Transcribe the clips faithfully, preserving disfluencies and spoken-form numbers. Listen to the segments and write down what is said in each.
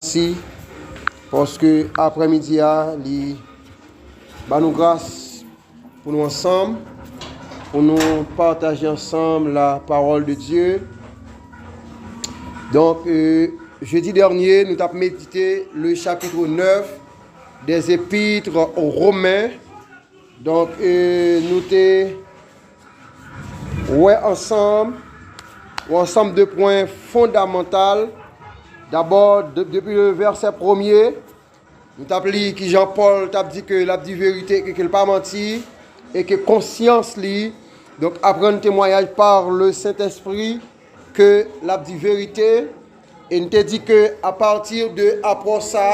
Mèsi, paske aprèmidi a, li ba nou gras pou nou ansanm, pou nou pataje ansanm la parole de Dieu. Donk, euh, jedi dènye, nou t ap medite le chapitre neuf des Épîtres aux Romains. Donk, euh, nou te wè ansanm, wè ansanm de pwen fondamantal. Dabò, de-, depi le vèsè premye, nou t ap li kijan Pòl t ap di ke l ap di verite, ke, ke l pa manti, e ke konsyans li, donk, aprann temwayaj par le Sentespri, ke l ap di verite, e n te di ke apati de apwòch sa,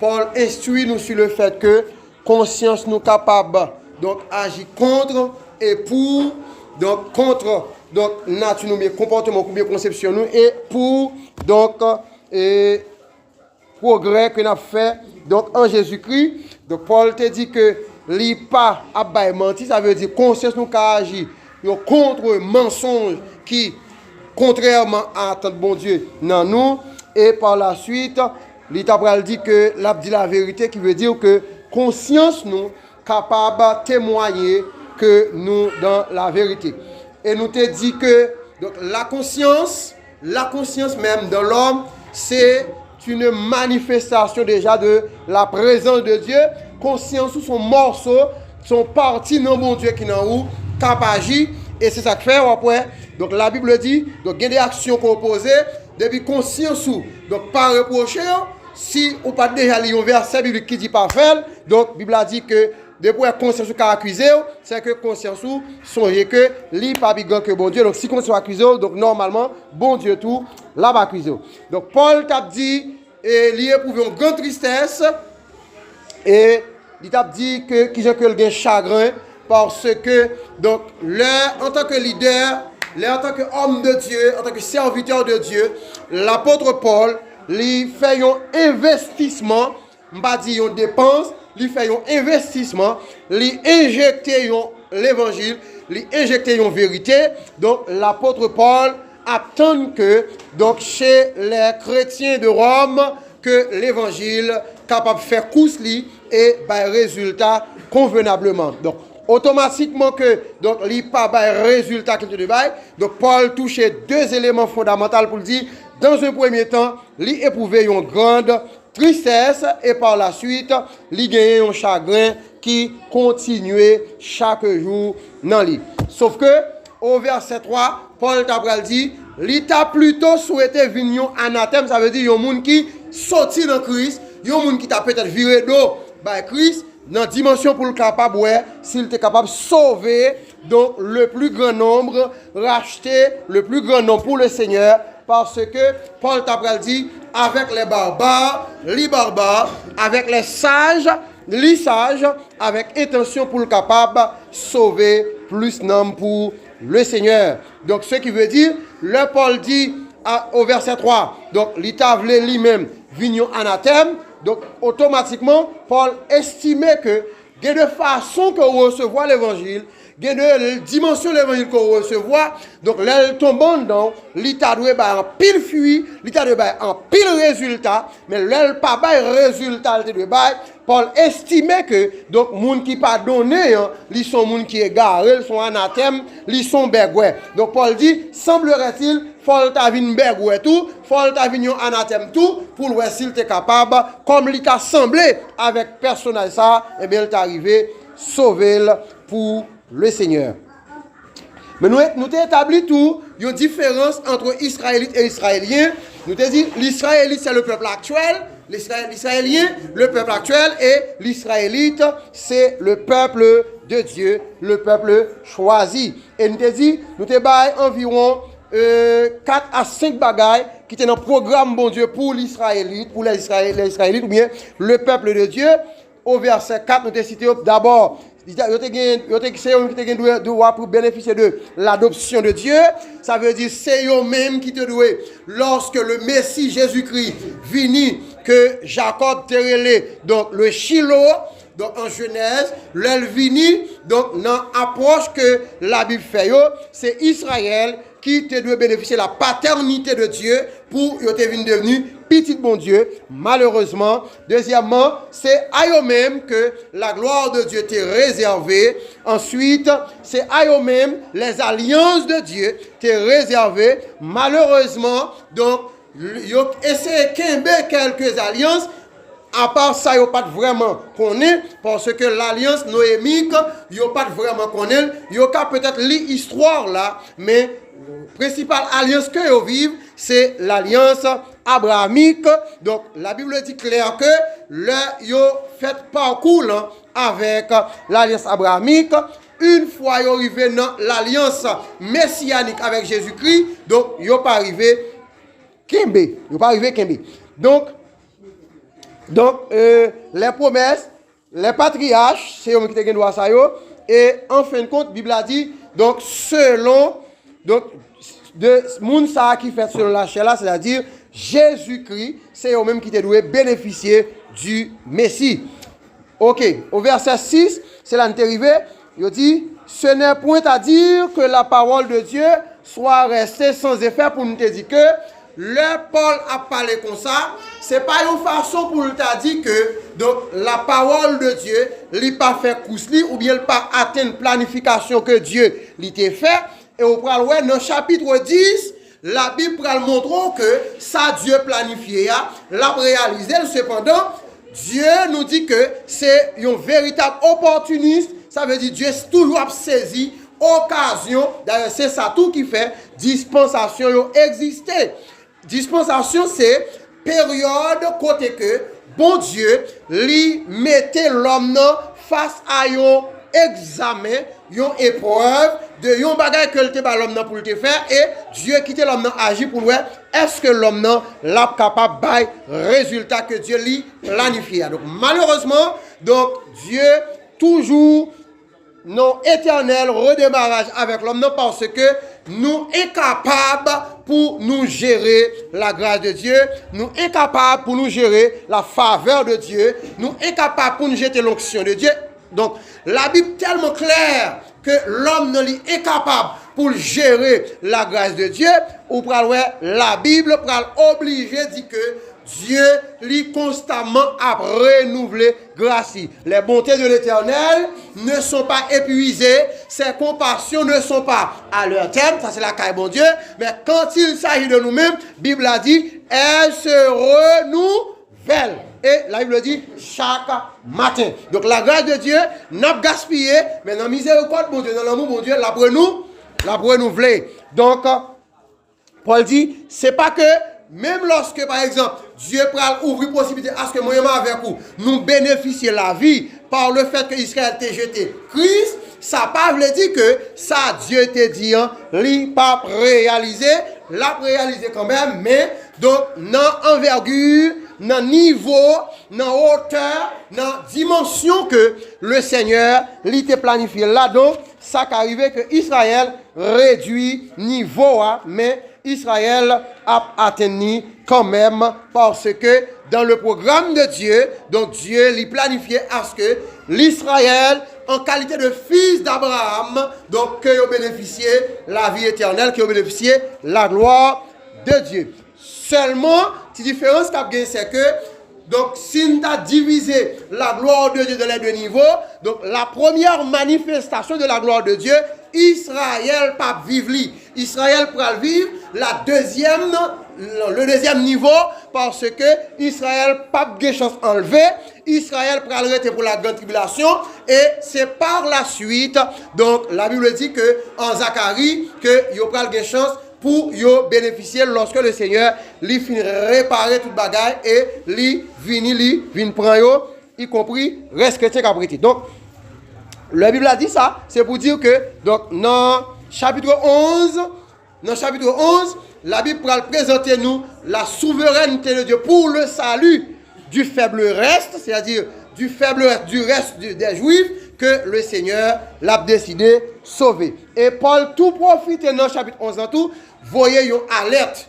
Pòl enstwi nou sur le fait que konsyans nou kapab, donk, aji kont e pou, donk, kont, donk, nati nou, byen konpòteman, oubyen konsepsyon nou, e pou, donk, e pwogrè ke n ap fè, donk, an Jezikri. Donk, Pòl te di ke li pa ap bay manti, sa vle di konsyans nou ka aji yon kont mansonj ki kontrèman a atant Bondye nan nou, e pa la swit, li ta pral di ke l ap di laverite, ki vle di ke konsyans nou kapab temwaye ke nou dan laverite. E nou te di ke, donk, la konsyans, la konsyans menm dan lòm, se une manifestation déjà de la présence de Dieu. Konsyans ou se yon mòso, se yon pati nan Bondye ki nan ou, k ap aji, e se sa k fè w ap wè. Donk, la Bible dit, donk, gen de aksyon ke w poze, depi konsyans ou, donk, pa repwoche w, si ou pa t deja li yon vèsè biblik ki di pa fè l, donk, Bib la di ke depi w wè konsyans ou ka akize w, se ke konsyans ou sonje ke li pa pi gran ke Bondye. Donk, si konsyans ou akize w, donk, nòmalman, Bondye tou, l ap akize w. Donk, Pòl t ap di, e li epwouve yon gran tristès, e li t ap di ke kijan ke l gen chagren, paske, donk, lè, antanke lidè, lè, antanke homme de Dieu, antanke serviteur de Dieu, lapot Pòl, li fè yon envestisman, m pa di yon depans, li fè yon envestisman, li enjekte yon levanjil, li enjekte yon verite. Donk, lapot Pòl ap tann ke, donk, chez les chrétiens de Rome, ke levanjil kapab fè kous li e bay rezilta konvenableman. Donk, otomatikman ke, donk, li pa bay rezilta ke l te dwe bay, donk, Pòl touche de eleman fondamantal pou l di, dans un premier temps, li epwouve yon grand tristès, e pa la swit, li genyen yon chagren ki kontinye chak jou nan li. Sof ke, o vèsè twa, Pòl ta pral di, li ta plito swete vin yon anatèm, sa vle di yon moun ki soti nan Kris, yon moun ki ta petèt vire do bay Kris, nan dimansyon pou l kapab wè si l te kapab sove, donk, le plus grand nombre, racheter le plus grand nombre pour le Seigneur, paske Pòl ta pral di, avec les barbares, li barbare, avec les sages, li saj, avèk entansyon pou l kapab sove plis nanm pou le Seigneur. Donk, ce qui veut dire, lè Pòl di a, o vèsè twa, donk, li ta vle li menm vin yon anatèm, donk, otomatikman, Pòl estime ke gen de fason ke w resevwa levanjil, gen de dimansyon levanjil ke w resevwa, donk, lè l tonbe anndan w, li ta dwe bay anpil fwi, li ta dwe bay anpil rezilta, men lè l pa bay rezilta l te dwe bay, Pòl estime ke, donk, moun ki pa donnen an, li se yon moun ki egare, li se yon anatèm, li se yon bègwè. Donk, Pòl di, semblerait-il, fò l ta vin bègwè tou, fò l ta vin yon anatèm tou, pou l wè si l te kapab, kòm li ta sanble avèk pèsonaj sa a, ebyen, l ta rive sove l pou le Seigneur. Men nou, nou te etabli tou yon diferans entre Israélites et Israéliens. Nou te di, l'Israélite, c'est le peuple actuel, l'Israël, l'Israélien, le peuple actuel, et l'Israélite, c'est le peuple de Dieu, le peuple choisi. E nou te di, nou te bay anviwon, euh, kat a senk bagay ki te nan pwogram Bondye pou l'Israélite, pou les Israélites, les Israélites, oubyen le peuple de Dieu. O vèsè kat, nou te site yo dabò. Yo te gen, yo te, se yo ki te gen dwa, dwa pou benefisye de l'adoption de Dieu. Sa vle di, se yo menm ki te dwe, lorsque le Messie Jésus-Christ vini, ke Jakòb te rele, donk, le Shiloh, donk, an Jenèz, lè l vini, donk, nan apwòch ke Labib fè yo, se Izrayèl ki te dwe benefisye la paternite de Dieu pou yo te vin devni pitit Bondye. Malerezman, dezyèmman, se a yo menm ke la gloire de Dieu te rezève. Answit, se a yo menm les alliances de Dieu te rezève. Malerezman, donk, yo eseye kenbe kèlke alyans, apa sa yo pa t vrèman konnen, paske lalyans noemik, yo pa t vrèman konnen l. Yo ka petèt li istwa la, men prensipal alyans ke yo viv, se lalyans abrahamik. Donk, la Bible di klè ke lè yo fèt pakou lan avèk lalyans abrahamik, yon fwa yo rive nan lalyans mesiyanik avèk Jezikri, donk, yo pa rive kenbe. Yo pa rive kenbe. Donk, donk, euh, les promesses, les patriarches, se yo menm ki te gen dwa sa yo. E an fen de kont, Bib la di, donk, selon, donk, de moun sa a ki fèt selon lachè la, sètadi Jezikri, se yo menm ki te dwe benefisye di Mesi. Ok, au verset six, se la n te rive, yo di, ce n'est point à dire que la parole de Dieu soit restée sans effet, pou nou te di ke lè Pòl ap pale konsa, se pa yon fason pou l ta di ke, donk, la parole de Dieu, li pa fè kous li, oubyen l pa atenn planifikasyon ke Dye li te fè. E ou pral wè nan chapit dis, Labib pral montre w ke sa Dye planifye a, l ap reyalize l. Sepandan, Dye nou di ke se yon veritab opòtinis, sa vle di Dye toujou ap sezi okazyon. Dayè, se sa tou ki fè dispansasyon yo egziste. Dispansasyon se peryòd kote ke Bondye li mete lòm nan fas a yon egzamen, yon eprèv de yon bagay ke l te ba lòm nan pou l te fè, e Dye kite lòm nan aji pou l wè èske lòm nan l ap kapab bay rezilta ke Dye li planifye a. Donk, malerezman, donk, Dye toujou nan etènèl redemaraj avèk lòm nan, paske nou enkapab pou nou jere la grâce de Dieu, nou enkapab pou nou jere la faveur de Dieu, nou enkapab pou nou jere l'onction de Dieu. Donk, Labib tèlman klè ke lòm nan li enkapab pou l jere la grâce de Dieu, ou pral wè Labib pral oblije di ke Dye li konstamman ap renouvle gras li. Les bontés de l'Éternel ne sont pas épuisées, ses compassions ne sont pas à leur terme, sa se lakay Bondye, men quand il s'agit de nous-mêmes, Bib la di, elles se renouvellent. E la Bib di, chak maten. Donk, la grâce de Dieu, n ap gaspiye, men nan mizerikòd Bondye, nan lanmou Bondye, l ap renou, l ap renouvle. Donk, Pòl di, se pa ke, menm lòske, pa egzanp, Dye pral ouvri posibilite aske mwen menm avèk ou, nou benefisye lavi, par le fait que Israël te jete Kris, sa pa vle di ke sa Dye te di an, li p ap reyalize, l ap reyalize kanmenm, men, donk, nan anvègi, nan nivo, nan wotè, nan dimansyon ke le Senyè, li te planifye la, donk, sa ka rive ke Izrayèl redui nivo a, men Izrayèl ap atenn li kanmenm, paske dans le programme de Dieu, donk, Dye li planifye aske Izrayèl, an kalite de fis d'Abraham, donk, ke yo benefisye lavi etènèl, ke yo benefisye la gloire de Dieu. Sèlman, ti diferans k ap gen, se ke, donk, si n ta divize la gloire de Dieu dans les deux niveaux, donk, la première manifestation de la gloire de Dieu, Izrayèl p ap viv li. Izrayèl pral viv la deuxième, le deuxième niveau, paske Izrayèl p ap gen chans anlve. Izrayèl pral rete pou la grande tribulation, e se par la suite, donk, la Bib di ke an Zakari, ke yo pral gen chans pou yo benefisye lòske le Senyè li fin repare tout bagay e li vini, li vin pran yo, ikonpri rès kretyen k ap rete. Donk, lè Bib la di sa, se pou di ke, donk, nan chapit onz, nan chapit onz, la Bib pral prezante nou la souveraineté de Dieu pour le salut du faible reste, c'est-à-dire du faible reste, du reste du- des Juifs, ke le Senyè l ap deside sove. E Pòl tou pwofite nan chapit onz lan tou, voye yon alèt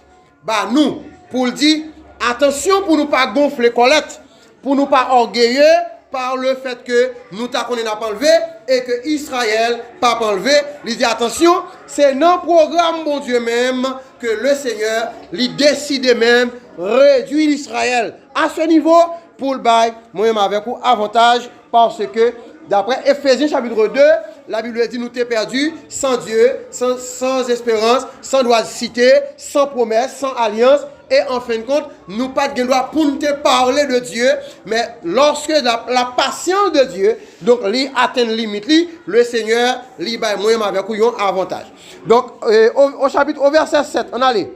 ba nou pou l di, atansyon pou nou pa gonfle kòlèt, pou nou pa ògeye, pa le fèt ke nou ta konnen n ap anlve e ke Izrayèl p ap anlve. Li di, atansyon, se nan pwogram Bondye menm ke le Senyè, li deside menm redwi Izrayèl a se nivo pou l bay mwen menm avèk ou avantaj, paske, daprè Efezyen chapit de, Labib di nou te pèdi, san Dye, san, san esperans, san dwa site, san pwomès, san alyans, e an fen de kont, nou pa t gen dwa pou n te pale de Dye, men lòske la, la pasyans de Dye, donk li atenn limit li, le Senyè, li bay mwen menm avèk ou yon avantaj. Donk, e, o, o chapit, o vèsè sèt, ann ale.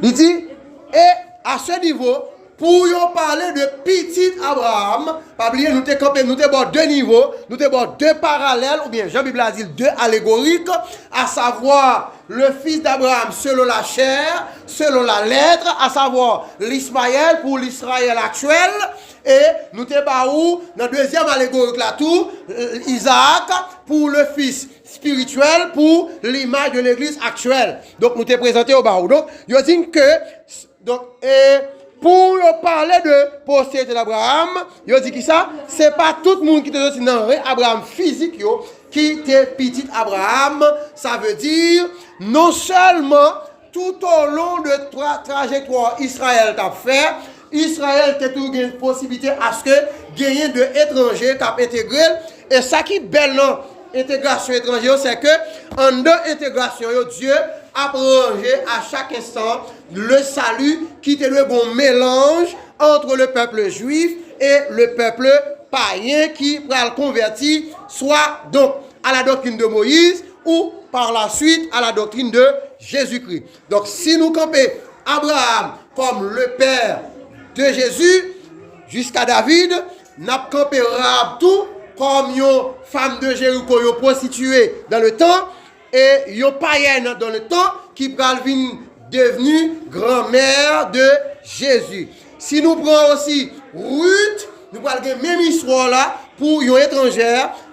Li di, e a se nivo, pou yo pale de pitit Abraham, pa bliye, nou te kanpe, nou te ba w de nivo, nou te ba w de paralèl, oubyen jan Bib la di l, de alegorik, à savoir le fils d'Abraham selon la chair, selon la lettre, à savoir l'Ismaël pour l'Israël actuel, e nou te ba ou nan dezyèm alegorik la tou, Izaak pour le fils spirituel pour l'image de l'église actuelle. Donk, nou te prezante yo ba ou. Donk, yo di n ke, donk, e, pou yo pale de posterite d'Abraham, yo di ki sa? Se pa tout moun ki te soti nan ren Abraham fizik yo ki te pitit Abraham. Sa vle di, non sèlman tout o lon de tra, trajektwa Izrayèl t ap fè, Izrayèl te toujou gen posiblite aske genyen de etranje k ap entegre l. E sa ki bèl nan entegrasyon etranje yo, se ke anndan entegrasyon yo, Dye ap ranje à chaque instant le salut ki te dwe gon mélange entre le peuple juif et le peuple païen qui pral konvèti, soit donc à la doctrine de Moïse ou par la suite à la doctrine de Jésus-Christ. Donk, si nou kanpe Abraham kòm le père de Jésus, jusqu'à David, n ap kanpe Rahab tou kòm yon femme de Jéricho, yon prostituée dans le temps, e yon païenne dans le temps ki pral vin devni grand-mère de Jésus. Si nou pran osi Ruth, nou pral gen menm istwa la pou yon etranjè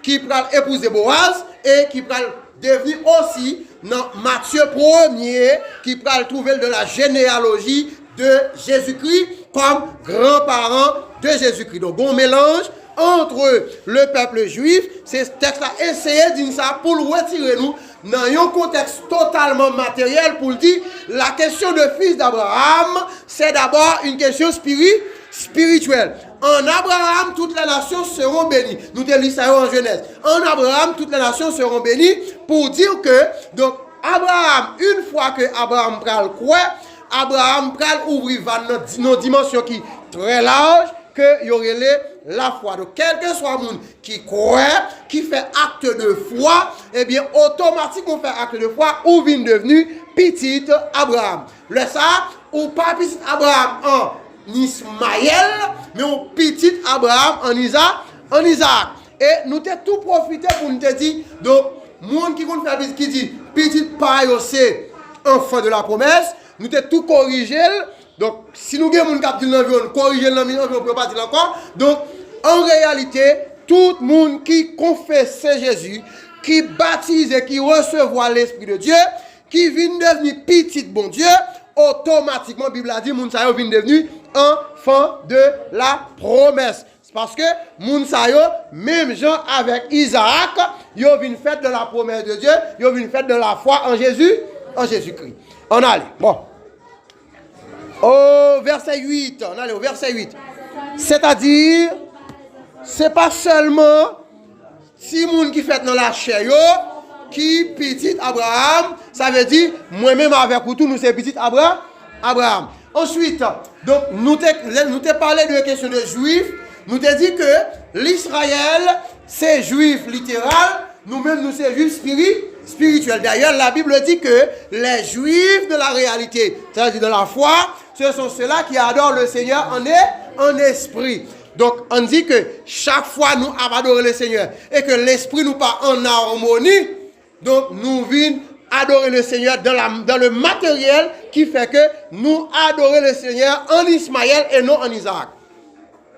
ki pral epouze Boaz e ki pral devni osi nan Matye premye, ki pral twouve l dans la généalogie de Jésus-Christ comme grand-parent de Jésus-Christ. Donk, gon mélange entre le peuple juif, se tèks la eseye di n sa pou l retire nou nan yon kontèks totalman materyèl pou l di la question de fils d'Abraham, c'est d'abord une question spiri, spirituelle. En Abraham, toutes les nations seront bénies. Nou te li sa yo an Jenèz. En Abraham, toutes les nations seront bénies, pou di ke, donk, Abraham, une fois que Abraham pral kwè, Abraham pral ouvri vàn nan di, nan dimansyon ki trè laj, ke yo rele lafwa. Donk, kèlkeswa moun ki kwè, ki fè acte de foi, ebyen, otomatikman fè acte de foi, ou vin devni pitit Abraham. Lè sa a, ou pa pitit Abraham an Ismayèl, men ou pitit Abraham an Iza, an Izaak. E nou te tou pwofite pou nou te di, donk, moun ki konn fè pitit, ki di pitit pa yo se enfant de la promesse, nou te tou korije l. Donk, si nou gen moun k ap di l nan vi w, korije l nan vi w pou yo pa di l ankò. Donk, an reyalite, tout moun ki konfese Jezi, ki batize, ki resevwa Lespri de Dye, ki vin devni pitit Bondye, otomatikman, Bib la di, moun sa yo vin devni enfant de la promesse. Paske moun sa yo, menm jan avèk Izaak, yo vin fèt dans la promesse de Dieu, yo vin fèt dans la foi en Jésus, en Jésus-Christ. Ann ale. Bon. O vèsè uit, ann ale o vèsè uit. Sètadi, se pa sèlman timoun ki fèt nan lachè yo ki pitit Abraham, sa vle di, mwen menm avèk ou tou, nou se pitit Abra, Abraham. Answit, donk, nou te, lè nou te pale de kesyon de jwif, nou te di ke Lizrayèl se jwif literal, nou menm nou se jwif spiri, spirityèl. D'ailleurs, la Bible dit que les Juifs de la réalité, c'est-à-dire dans la foi, ce sont ceux-là qui adorent le Seigneur en, en esprit. Donk, ann di ke chak fwa nou ap adore Lesenyè e ke lespri nou pa an amoni, donk nou vin adore Lesenyè dans la, dans le matériel ki fè ke nou adore Lesenyè an Ismayèl e non an Izaak.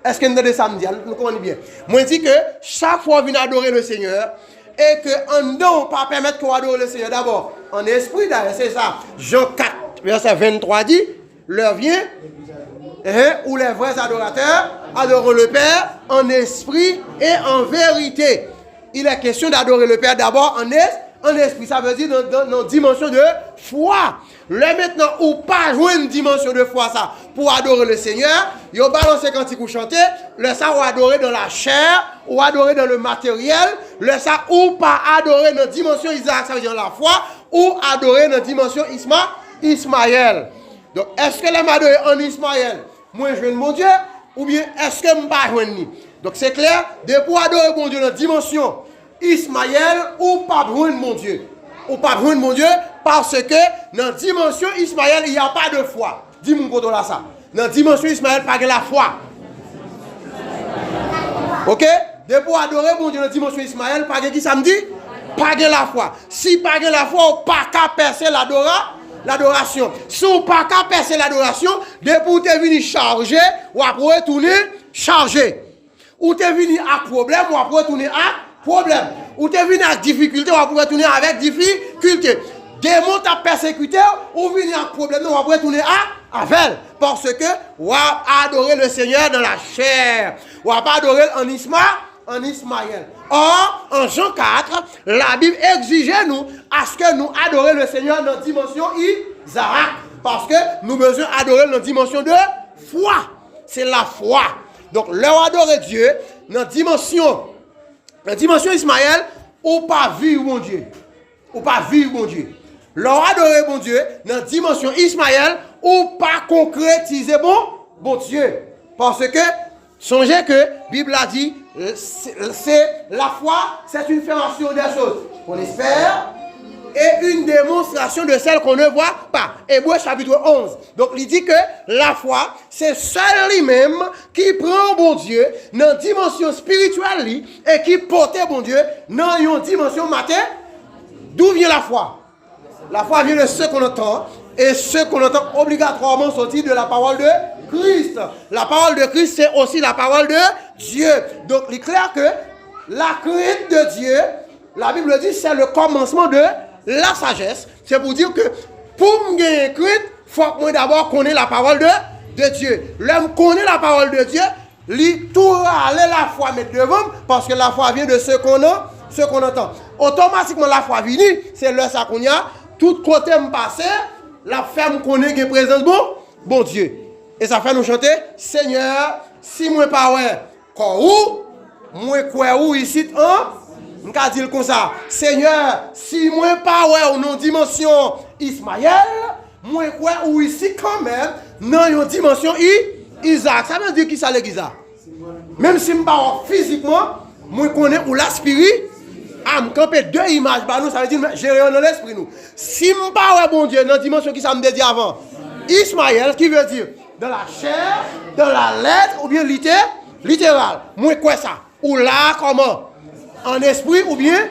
Èske n tande sa m di a? Nou konprann li byen. Mwen di ke chak fwa w vin adore Lesenyè e ke anndan w pa pèmèt ke w adore Lesenyè dabò an espri, dayè se sa Jan kat vèsè venntwa di, l'heure vient, Hein, où les vrais adorateurs adoreront le Père en esprit et en vérité. Il est question d'adorer le Père d'abord en es-, en esprit. Sa vle di nan, nan, nan dimansyon de fwa. Lè mentnan ou pa jwenn dimansyon de fwa sa pou adore le Seigneur, yo balanse kantik ou chante, lè sa ou adore dans la chair, ou adore dans le matériel, lè sa ou pa adore nan dimansyon Izarak, sa vle di nan lafwa, ou adore nan dimansyon Isma-, Ismayèl. Donk, èske lè m adore an Ismayèl, mwen jwenn Bondye, oubyen èske m pa jwenn li? Donk, se klè, depi w adore Bondye nan dimansyon Ismayèl, ou p ap jwenn Bondye. Ou p ap jwenn Bondye, paske nan dimansyon Ismayèl, il y a pas de foi. Di moun kote w la sa. Nan dimansyon Ismayèl, pa gen lafwa. Oke? Depi w adore Bondye nan dimansyon Ismayèl, pa gen ki sa m di? Pa gen lafwa. Si pa gen lafwa, ou pa ka pèse ladora-, ladorasyon. Si w pa ka pèse ladorasyon, depi w te vini chaje, w ap retounen chaje. Ou te vini ak pwoblèm, w ap retounen ak pwoblèm. Ou te vini ak difikilte, w ap retounen avèk difikilte. Demon t ap pèsekite w, ou vini ak pwoblèm nan, w ap retounen a, avè l. Paske w ap adore le Seigneur dans la chair. W ap adore l an Isma, an Ismayèl. Or, an Jan kat, Labib egzije nou aske nou adore le Seigneur nan dimansyon Izarak. Paske nou bezwen adore l nan dimansyon de fwa. Se lafwa. Donk, lè w adore Dye nan dimansyon, nan dimansyon Ismayèl, ou pa viv Bondye. Ou pa viv Bondye. Lè w adore Bondye nan dimansyon Ismayèl, ou pa konkretize bon, Bondye. Paske, sonje ke Bib la di, se, se, la foi, c'est une affirmation des choses qu'on espère et une démonstration de celles qu'on ne voit pas. Ebre chapit onz. Donk, li di ke lafwa, se sèl li menm ki pran Bondye nan dimansyon espirityèl li e ki pote Bondye nan yon dimansyon maten. D'où vient la foi? La foi vient de ce qu'on entend, et ce qu'on entend obligatoirement sorti de la parole de Christ. La parole de Christ, c'est aussi la parole de Dieu. Donk, li klè ke la crainte de Dieu, la Bible dit, c'est le commencement de la sagesse. Se pou di ke pou m genyen krent, fòk mwen dabò konnen la parole de, de Dieu. Lè m konnen la parole de Dieu, li tou rale lafwa met devan m, paske la foi vient de ce qu'on en-, ce qu'on entend. Otomatikman, lafwa vini, se lè sa kounye a, tout kote m pase, l ap fè m konnen gen prezans bon, Bondye. E sa fè nou chante, Senyè, si mwen pa wè kò ou, mwen kwè ou isit an, m ka di l konsa, Senyè, si mwen pa wè ou nan dimansyon Ismayèl, mwen kwè ou isit kanmenm nan yon dimansyon I-, Izarak. Sa vle di kisa legliz la? Menm si m pa wè w fizikman, mwen konnen ou la spiri-, a, m kanpe de imaj ba nou, sa vle di m jere yo nan lespri nou. Si m pa wè Bondye nan dimansyon kisa m te di avan? Ismayèl, ki vle di dans la chair, dans la lettre, oubyen lite-, literal. Mwen kwè sa. Ou la kòman? An espri oubyen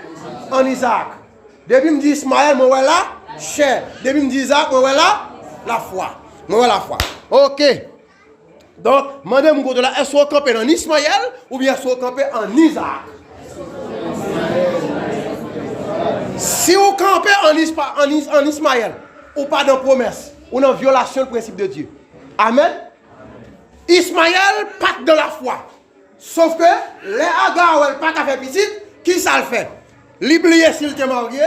an Izarak? Depi m di Ismayèl, mwen wè la chè. Depi m di Izarak, mwen wè la, lafwa. Mwen wè lafwa. Oke. Donk, mande m kote w la, èske w kanpe nan Ismayèl oubyen èske w kanpe an Izarak? Si w kanpe an Ispa-, an Is-, an Ismayèl, ou pa nan pwomès, ou nan vyolasyon prensip de Dye. Amèn. Ismayèl pa t nan lafwa. Sof ke lè Aga wè l pa ka fè pitit, kisa l fè? Li bliye si l te marye,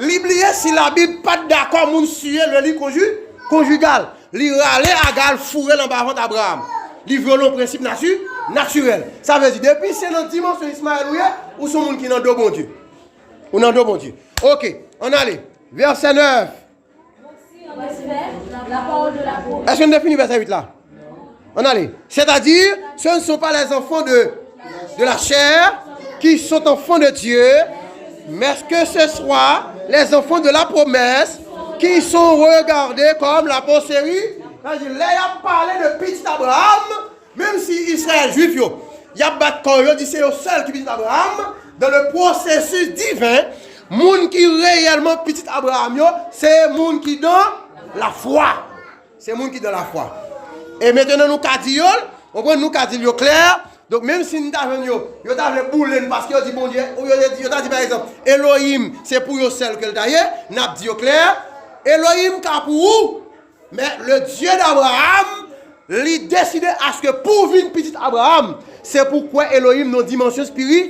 li bliye si Labib pa t dakò moun siye le li konji-, konjigal. Li rale Aga, l foure l anba vant Abraram. Li vyole yon prensip nati-, natirèl. Sa vle di, depi se nan dimansyon Ismayèl ou ye, ou se yon moun ki nan do Bondye. Ou nan do Bondye. Oke, ann ale. Vèsè nèf. Èske n te fini vèsè uit la? Ann ale. C'est-à-dire, ce ne sont pas les enfants de, de la chair qui sont enfants de Dieu, mais que ce soit les enfants de la promesse qui sont regardés comme la postérité. Sa vle di, lè y ap pale de pitit Abraram, menm si Izrayèl, Jwif yo, y ap bat kò yo, yo di se yo sèl ki pitit Abraram, dans le processus divin, moun ki reyèlman pitit Abraram yo, se moun ki dan lafwa. Se moun ki dan lafwa. E mentnan nou ka di yo l, konprann, nou ka di l yo klè. Donk, menm si n ta jwenn yo, yo ta vle boule n paske yo di Bondye, ou yo, yo ta di, pa egzanp, Elohim, se pou yo sèl ke l ta ye, n ap di yo klè, Elohim ka pou ou, men le Dieu d'Abraham, Li deside aske pou w vin pitit Abraram, se pou w kwè Elohim nan dimansyon spiri,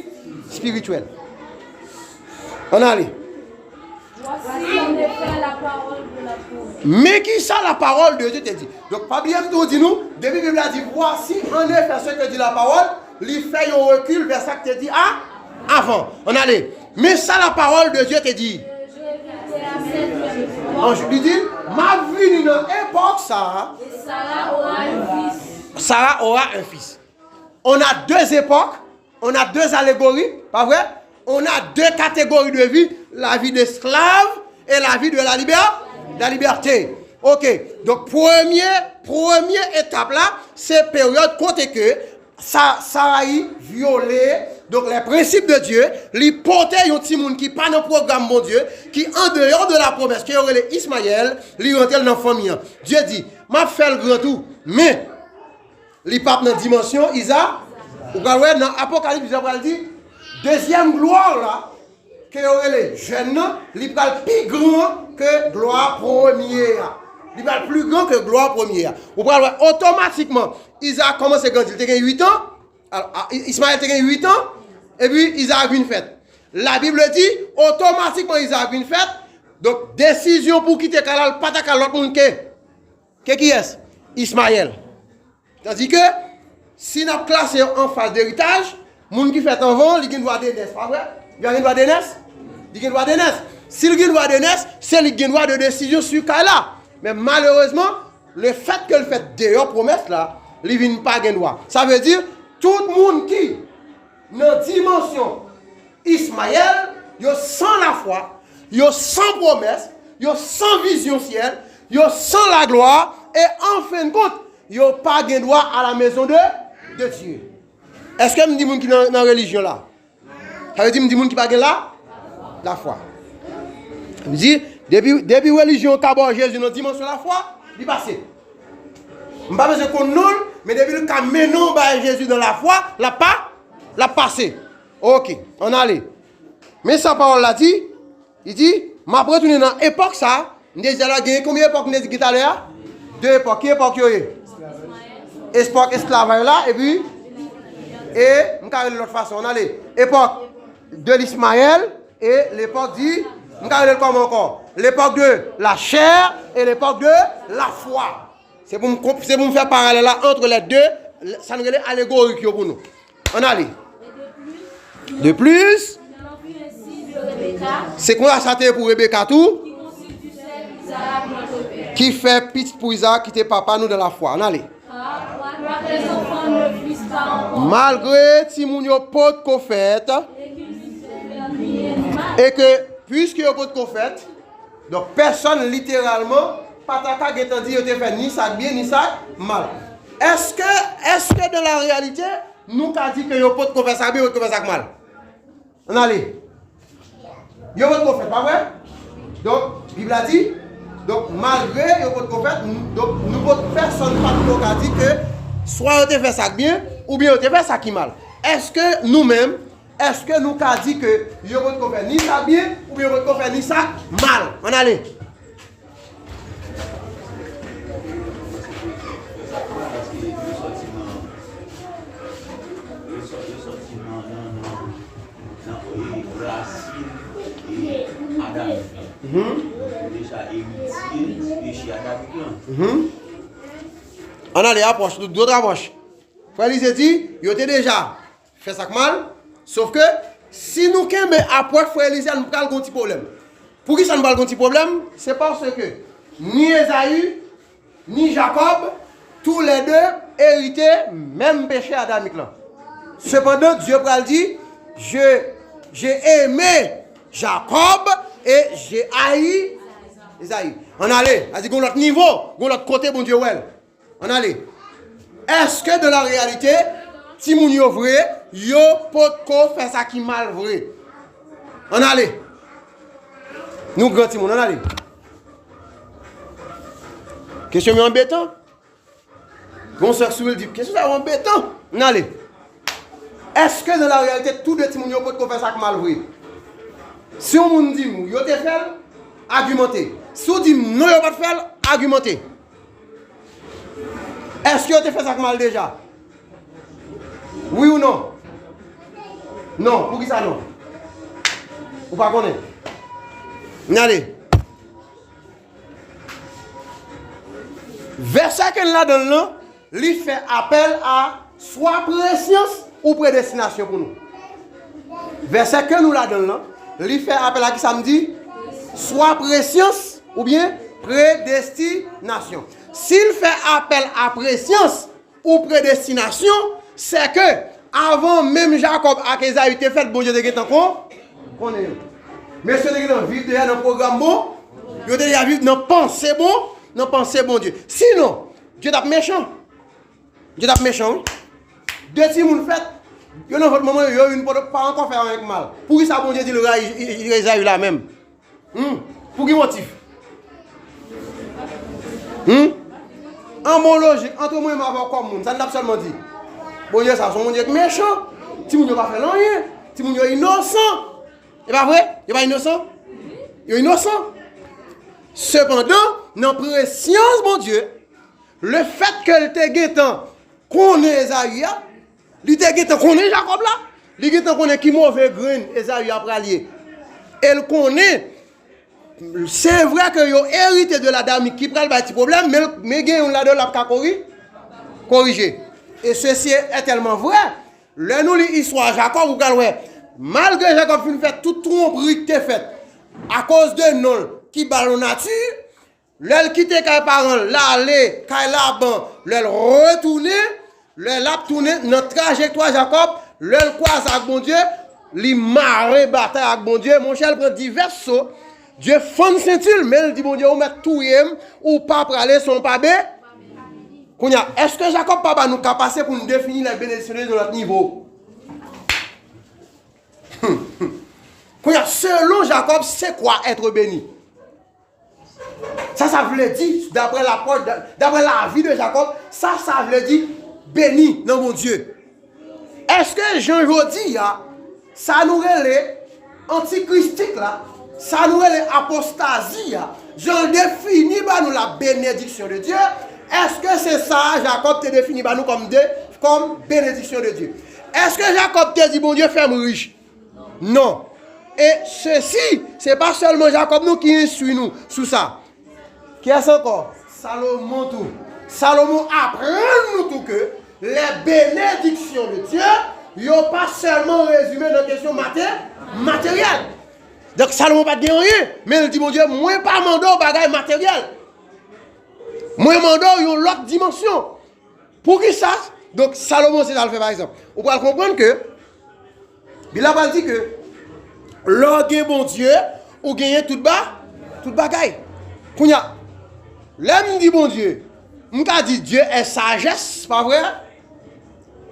espirityèl. Ann ale. Voici en effet la parole de la promesse. Men ki sa la parole de Dieu te di. Donk, pa bliye m tou di nou, depi Bib la di, voici en effet ce que dit la parole, li fè yon rekil vè sa k te di a, avan. Ann ale. Men sa la parole de Dieu te di. Anj li di, m ap vini nan epòk sa a. Et Sarah aura un fils. Sarah aura un fils. On a deux époques, on a deux allégories, pas vrai? On a deux catégories de vie, la vie d'esclave et la vie de la liberté. La liberté. Ok. Donk, premye, premye etap la, se peryòd kote ke Sa, Sarayi vyole, donk, les principes de Dieu, li pote yon timoun ki pa nan pwogram Bondye, ki an deyò de la promesse, ke yo rele Ismayèl, li rantre l nan fanmi an. Dye di, m ap fè l gran tou, men li p ap nan dimansyon Iza. Ou pral wè nan Apokalips, Jan pral di, dezyèm glwa la, ke yo rele jèn nan, li pral pi gran ke glwa premye a. Li pral pi gran ke glwa premye a. Ou pral wè otomatikman, Izaak kòmanse grandi, li te gen uit an. Al-, a, I-, Ismayèl te gen uit an, epi Izaak vin fèt. Labib di, otomatikman Izaak vin fèt. Donk, desizyon pou kite kay la, l pa ta ka lòt moun ke, ke kiyès? Ismayèl. Tandike, si n ap klase yo an faz deritaj, moun ki fèt anvan, li gen dwa de nès, pa vre? Li pa gen dwa de nès? Li gen dwa de nès. Si l gen dwa de nès, se li ki gen dwa de desizyon sou kay la. Men malerezman, lefètke l fèt deyò pwomès la, li vin pa gen dwa. Sa vle di, tout moun ki nan dimansyon Ismayèl, yo san lafwa, yo san pwomès, yo san vizyon syèl, yo san laglwa, e an fen de kont, yo pa gen dwa a la mezon de, de Dye. Èske m di moun ki nan, nan relijyon la? Sa vle di m di moun ki pa gen la, lafwa. M di, depi, depi relijyon ka ba w Jezi nan dimansyon lafwa, li pase. M pa bezwen konn non l, men depi l ka mennen w bay Jezi nan lafwa, l ap pa, l ap pase. Ok, ann ale. Men sa pawòl la di, li di, m ap retounen nan epòk sa a. M te di talè, genyen konbyen epòk m te di talè a? De epòk. Ki epòk yo ye? Epòk esklavaj la, epi, e, m ka rele lòt fason, ann ale. Epòk de l'Ismayèl, e lepòk di, m ka rele l kòman ankò? Lepòk de la chair e lepòk de la foi. Se pou m konp-, se pou m fè paralèl la entre les deux, sa n rele alegorik yo pou nou. Ann ale. De plus, se konsa sa te ye pou Rebeka tou, ki fè pitit pou Izaak, ki te papa nou dans la foi. Ann ale. Malgre timoun yo potko fèt, e ke, piske yo potko fèt, donk, pèsonn literalman pa ta ka gentan di yo te fè ni sa k byen, ni sa k mal. Èske, èske dans la réalité, nou ka di ke yo potko fè sa k byen, yo potko fè sa k mal? Ann ale. Yo potko fèt, pa vre? Donk, Bib la di, donk, malgre yo potko fèt, n-, donk, nou pot, pèsonn pa t ko ka di ke swa yo te fè sa k byen, oubyen yo te fè sa ki mal. Èske nou menm, Èske nou ka di ke yo potko fè ni sa byen, oubyen yo potko fè ni sa mal? Ann ale. Paske yo sòti nan, yo sò-, yo sòti nan, nan, nan, nan, e, rasin, e, adamik lan. Mhm. Yo deja eritye peche adamik lan. Mhm. Ann ale, apwòch, dòt apwòch. Frè Elize di, yo te deja fè sa k mal. Sòf ke, si nou kenbe apwòch frè Elize a, nou pral gon ti pwoblèm. Poukisa nou pral gon ti pwoblèm? Se paske ni Ezayi, ni Jakòb, tou lè de erite menm peche adamik lan. Sepandan, Dye pral di, je, j'ai aimé Jacob et j'ai haï Ezayi. Ann ale, sa di gon lòt nivo, gon lòt kote Bondye wè l. Ann ale. Èske dans la réalité, timoun yo vre, yo potko fè sa ki mal vre? Ann ale. Nou gran timoun, ann ale. Kesyon yo anbetan. Gon sè k souri, l di, kesyon sa yo anbetan. Ann ale. Èske dans la réalité, tou de timoun yo potko fè sa k mal vre? Si yon moun di m yo te fè l, agimante. Si w di m non, yo pa t fè l, agimante. Èske yo te fè sa k mal deja? Wi ou non? Non. Poukisa non? Ou pa konnen? Gade. Vèsè ke n ladan l lan, li fè apèl a swa presyans ou predestinasyon pou nou. Vèsè ke nou ladan l lan, li fè apèl a kisa m di? Swa presyans oubyen predestinasyon. Si l fè apèl a presyans ou predestinasyon, sèke avan menm Jakòb ak Ezayi te fèt, Bondye te gentan kon, konnen yo. Mesye te gentan viv deja nan pwogram bon, yo te deja viv nan panse bon, nan panse Bondye. Sinon, Dye t ap mechan. Dye t ap mechan, wi. De timoun fèt, yo nan vant manman yo, yo youn pa pa ankò fè anyen k mal. Poukisa Bondye di l rayi Ezayi la menm? Hmm? Pou ki motif? Hmm? An bon lojik, ant mwen menm avè w kòm moun, sa n t ap sèlman di? Bondye sa, se yon Bondye k mechan. Timoun yo pa fè l anyen. Timoun yo inosan. E pa vre? Yo pa inosan? Yo inosan. Sepandan, nan presyans Bondye, lefètke l te gentan konnen Ezayi a, li te gentan konnen Jakòb la, li gentan konnen ki move grenn Ezayi a pral ye. E l konnen, se vre ke yo erite de la dinamik ki pral bay ti pwoblèm, men, men gen youn ladan yo l ap ka kori-, korije. E sesi est tèlman vrè, lè nou li istwa Jakòb, ou pral wè, malgre Jakòb fin fè tout twonpri ki te fèt, akoz de non l ki ba l yon nati, lè l kite kay paran l, l ale kay Laban, lè l retounen, lè l ap tounen nan trajektwa Jakòb, lè l kwaze ak Bondye, li mare batay ak Bondye. Monchè, l pran divès so. Dye fann senti l, men l di Bondye, ou mèt touye m, ou pa prale san w pa be. Kounye a, èske Jakòb pa ba nou kapasite pou n defini lè benediksyon de Dye nan lòt nivo? Kounye a, selon Jakòb, c'est quoi être béni? Sa sa vle di, daprè lapòt, daprè lavi de Jakòb, sa sa vle di beni nan Bondye. Èske jan jodi a, sa nou rele antikristik la, sa nou rele apostazi a, jan l defini ba nou la bénédiction de Dieu, èske se sa a Jakòb te defini ba nou kòm de, kòm bénédiction de Dieu? Èske Jakòb te di Bondye fè m rich? Non. E sesi, se pa sèlman Jakòb non ki enstwi nou sou sa. Kiyès ankò? Salomon tou. Salomon aprann nou tou ke les bénédictions de Dieu, yo pa sèlman rezime nan kesyon mate-, materyèl. Donk Salomon pa t gen anyen, men l di Bondye, mwen pa mande w bagay materyèl. Mwen mande w yon lòt dimansyon. Poukisa? Donk, Salomon, se sa l fè, pa egzanp. Ou pral konprann ke Bib la pral di ke lè w gen Bondye, ou genyen tout ba, tout bagay. Kounye a, lè m di Bondye, m ka di Dieu est sagesse, pa vre?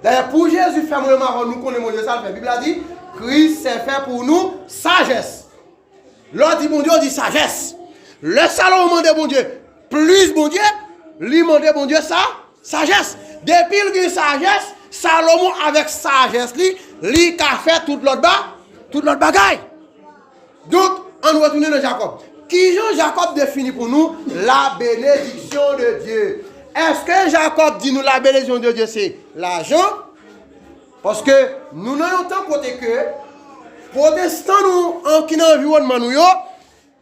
Dayè, pou Jezi fè mwen menm avè w, nou konnen Bondye sa l fè. Bib la di, Kris se fè pou nou sajès. Lè w di Bondye, w di sajès. Lè Salomon mande Bondye plis Bondye, li mande Bondye sa, sajès. Depi l gen sajès, Salomon avèk sajès li, li ka fè tout lòt ba, tout lòt bagay. Donk, ann retounen nan Jakòb. Kijan Jakòb defini pou nou la bénédiction de Dieu? Èske Jakòb di nou la bénédiction de Dieu se lajan? Paske nou nan yon tan kote ke pwotestan nou an, ki nan anviwònman nou yo,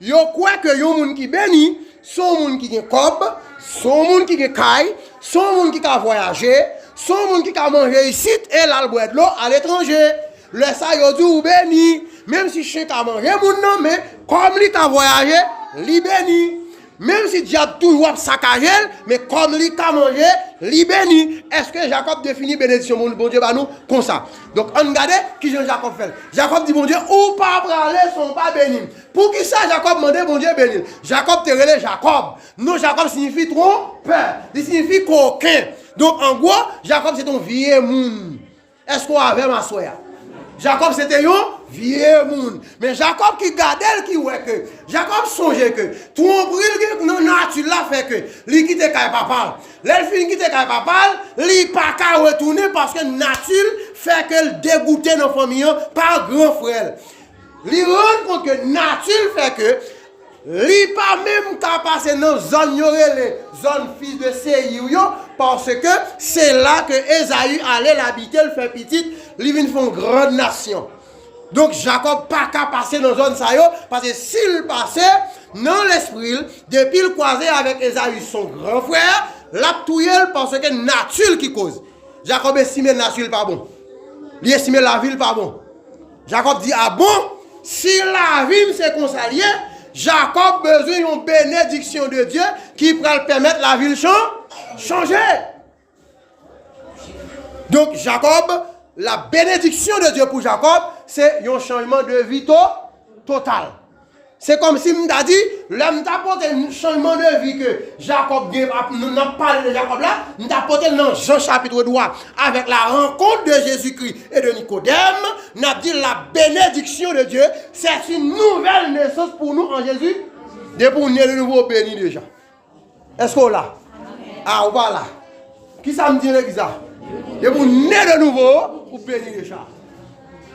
yo kwè ke yon moun ki beni, se yon moun ki gen kòb, se yon moun ki gen kay, se yon moun ki ka vwayaje, se yon moun ki ka manje isit e l al bwè dlo aletranje. Lè sa yo di w beni, menm si chen ka manje moun nan, men kòm li ka vwayaje, li beni. Menm si dyab toujou ap sakaje l, men kòm li ka manje, li beni. Èske Jakòb defini benediksyon Bon-, Bondye ba nou konsa? Donk, ann gade kijan Jakòb fè l. Jakòb di Bondye, ou pa prale san w pa beni m. Poukisa Jakòb mande Bondye beni l? Jakòb te rele Jakòb. Non Jakòb siyifi twonpè, li siyifi koken. Donk, an gwo, Jakòb se te yon vye moun. Èske w avè m aswè a? Jakòb se te yon vye moun. Men Jakòb ki gade l, ki wè ke, Jakòb sonje ke twonpri l gen nan nati l la fè ke li kite kay papa l. Lè l fin kite kay papa l, li pa ka retounen paske nati l fè ke l degoute nan fanmi an pa gran frè l. Li rann kont ke nati l fè ke li pa menm ka pase nan zòn yo rele zòn fis de Seyir yo, Paske se la ke Ezayi ale, l abite, l fè pitit, li vin fè yon gran nasyon. Donk, Jakòb pa ka pase nan zòn sa yo, paske si l pase, nan lespri l, depi l kwaze avèk Ezayi, son gran frè, l ap touye l, paske nati l ki koz. Jakòb estime nati l pa bon. Li estime lavi l pa bon. Jakòb di, "A bon, si lavi m se konsa l ye, Jakòb bezwen yon benediksyon de Dye ki pral pèmèt lavi l chan-, chanje." Donk, Jakòb, la benediksyon de Dye pou Jakòb, se yon chanjman de vi to-, total. Se kòmsi m ta di, lè m ta pote chanjman de vi ke Jakòb gen, ap, n-, n ap pale de Jakòb la, m ta pote l nan Jan chapit twa, avec la rencontre de Jésus-Christ et de Nicodème, n ap di la bénédiction de Dieu, c'est une nouvelle naissance pour nous en Jésus. Depi w ne de nouvo, w beni deja. Èske w la? A, ou pa la. Kisa m di legliz la? Depi w ne de nouvo, ou beni deja.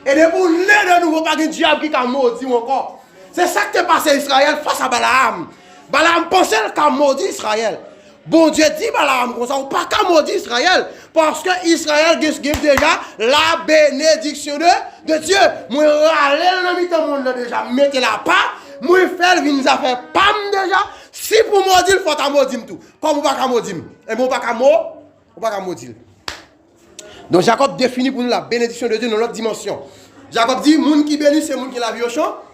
E depi w ne de nouvo, pa gen dyab ki ka modi w ankò. Se sa k te pase Izrayèl fas a Balaam. Balaam panse l ka modi Izrayèl. Bondye di Balaam konsa, ou pa ka modi Izrayèl, paske Izrayèl gen, gen deja la bénédiction de, de Dieu. Mwen rale l nan mitan mòn nan deja, m mete l apa, mwen fè l vin zafè pa m deja. Si pou modi l, fò w ta modi m tou. Kòm ou pa ka modi m, enben ou pa ka mo-, ou pa ka modi l. Donk, Jakòb defini pou nou la bénédiction de Dieu nan lòt dimansyon. Jakòb di, moun ki beni, se moun ki lavi yo chan-.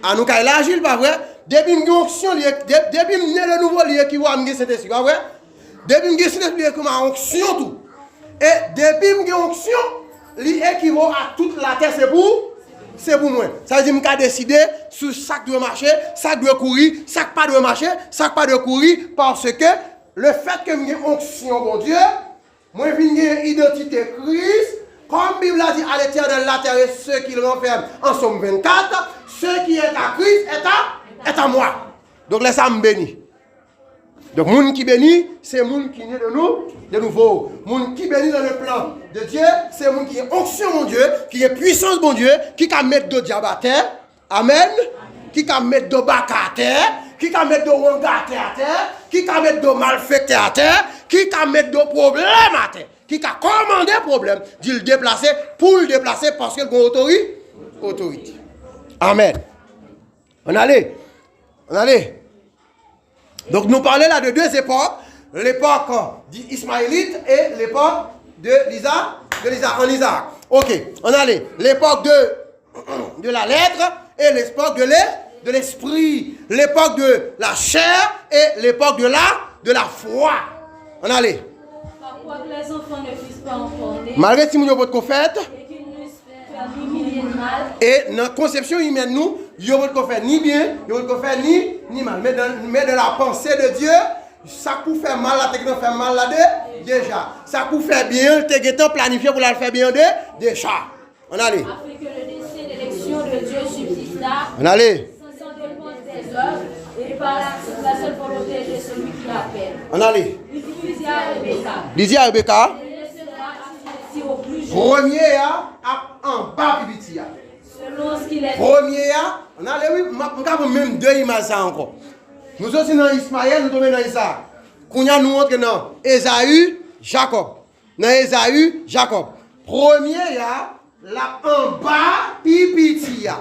A, nou ka elaji l, pa vre? Depi m gen onksyon, li ek-, de-, depi m ne de nouvo, li ekivo a m gen Sentespri, pa vre? Depi m gen Sentespri, li ekivo a onksyon tou. E depi m gen onksyon, li ekivo a tout latè, se pou, se pou mwen. Sa vle di m ka deside sou sa k dwe mache, sa k dwe kouri, sa k pa dwe mache, sa k pa dwe kouri, paske lefètke m gen onksyon Bondye, mwen vin gen idantite Kris. Kòm Bib la di, à l'Éternel la terre et ce qu'il renferme, en Psaume vingt-quatre, ce qui est à Christ est à, est à moi. Donk, lè sa, m beni. Donk, moun ki beni, se moun ki ne de nou, de nouvo. Moun ki beni dans le plan de Dieu, se moun ki gen onksyon Bondye, ki gen pwisans Bondye, ki ka met do dyab atè, Amèn. Ki ka met do baka atè, ki ka met do wangatè atè, ki ka met do malfektè atè, ki ka met do pwoblèm atè, ki ka kòmande pwoblèm, di l deplase, pou l deplase, paske l gen otori-, otorite. Amèn. Ann ale. Ann ale. Donk, nou pale la de de epòk, lepòk di Ismayelit e lepòk de Liza, de Liza, an Izaak. Oke, ann ale. Lepòk de, de la lettre et l'époque de l'e-, de l'esprit. L'époque de la chair et l'époque de la, de la foi. Ann ale. Car quoique les enfants ne fussent pas encore nés, malgre timoun yo potko fèt, et qu'ils n'eussent fait ni bien ni mal, e nan konsepsyon imèn nou, yo potko fè ni byen, yo potko fè ni, ni mal. Men dans, men dans la pensée de Dieu, sa k pou fè mal la te gentan fè mal la de, deja. Sa k pou fè byen an, l te gentan planifye pou l al fè byen an de, deja. Ann ale. Afin que le dessein d'élection de Dieu subsistât, ann ale, sans dépendre des œuvres, et par la, la seule volonté de celui qui appelle. Ann ale. Il dit à Rebecca. Li di a Rebeka, il descendra assujettir au plus juste. Premye a ap anba pi piti a. Selon ce qu'il est. Premye a, ann ale wi, m ap, m ka pran menm de imaj sa ankò. Nou soti nan Ismayèl, nou tonbe nan Izaak. Kounye a, nou antre nan Ezayi, Jakòb. Nan Ezayi, Jakòb. Premye a, l ap anba pi piti a.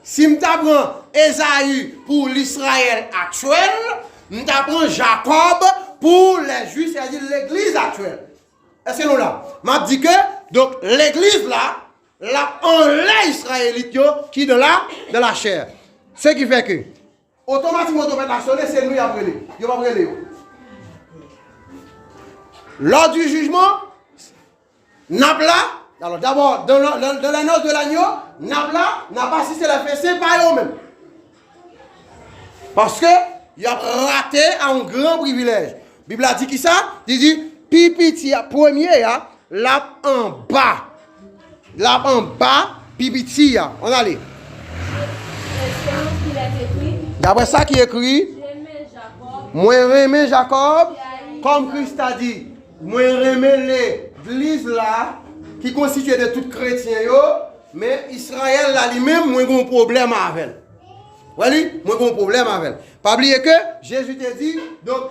Si m ta pran Ezayi pou Lisrayèl aktyèl, m ta pran Jakòb pou lè Jwif, sètadi legliz aktyèl. Èske nou la? M ap di ke, donk, legliz la, l ap anlè Izrayelit yo ki dans la, dans la chair. Se ki fè ke, otomatikman, twonpèt la sonnen, se nou y ap rele. Yo p ap rele yo. Lè du jijman, n ap la. Alò, dabò, dans la, dans, dans les noces de l'agneau, n ap la, n ap asiste lè fesen pa yo menm. Paske y ap rate a yon gran privilèj. Bib la di kisa? Li di, pi piti a, premye a, l ap anba. L ap anba pi piti a. Ann ale. Et selon ce qu'il est écrit, daprè sa ki ekri, j'aimai Jacob, mwen renmen Jakòb, et haï Israël. Kòm Kris ta di, mwen renmen legliz la, ki konstitye de tout kretyen yo, men Izrayèl la li menm, mwen gen yon pwoblèm avè l. Wè li? Mwen gen yon pwoblèm avè l. Pa bliye ke Jezi te di, donk,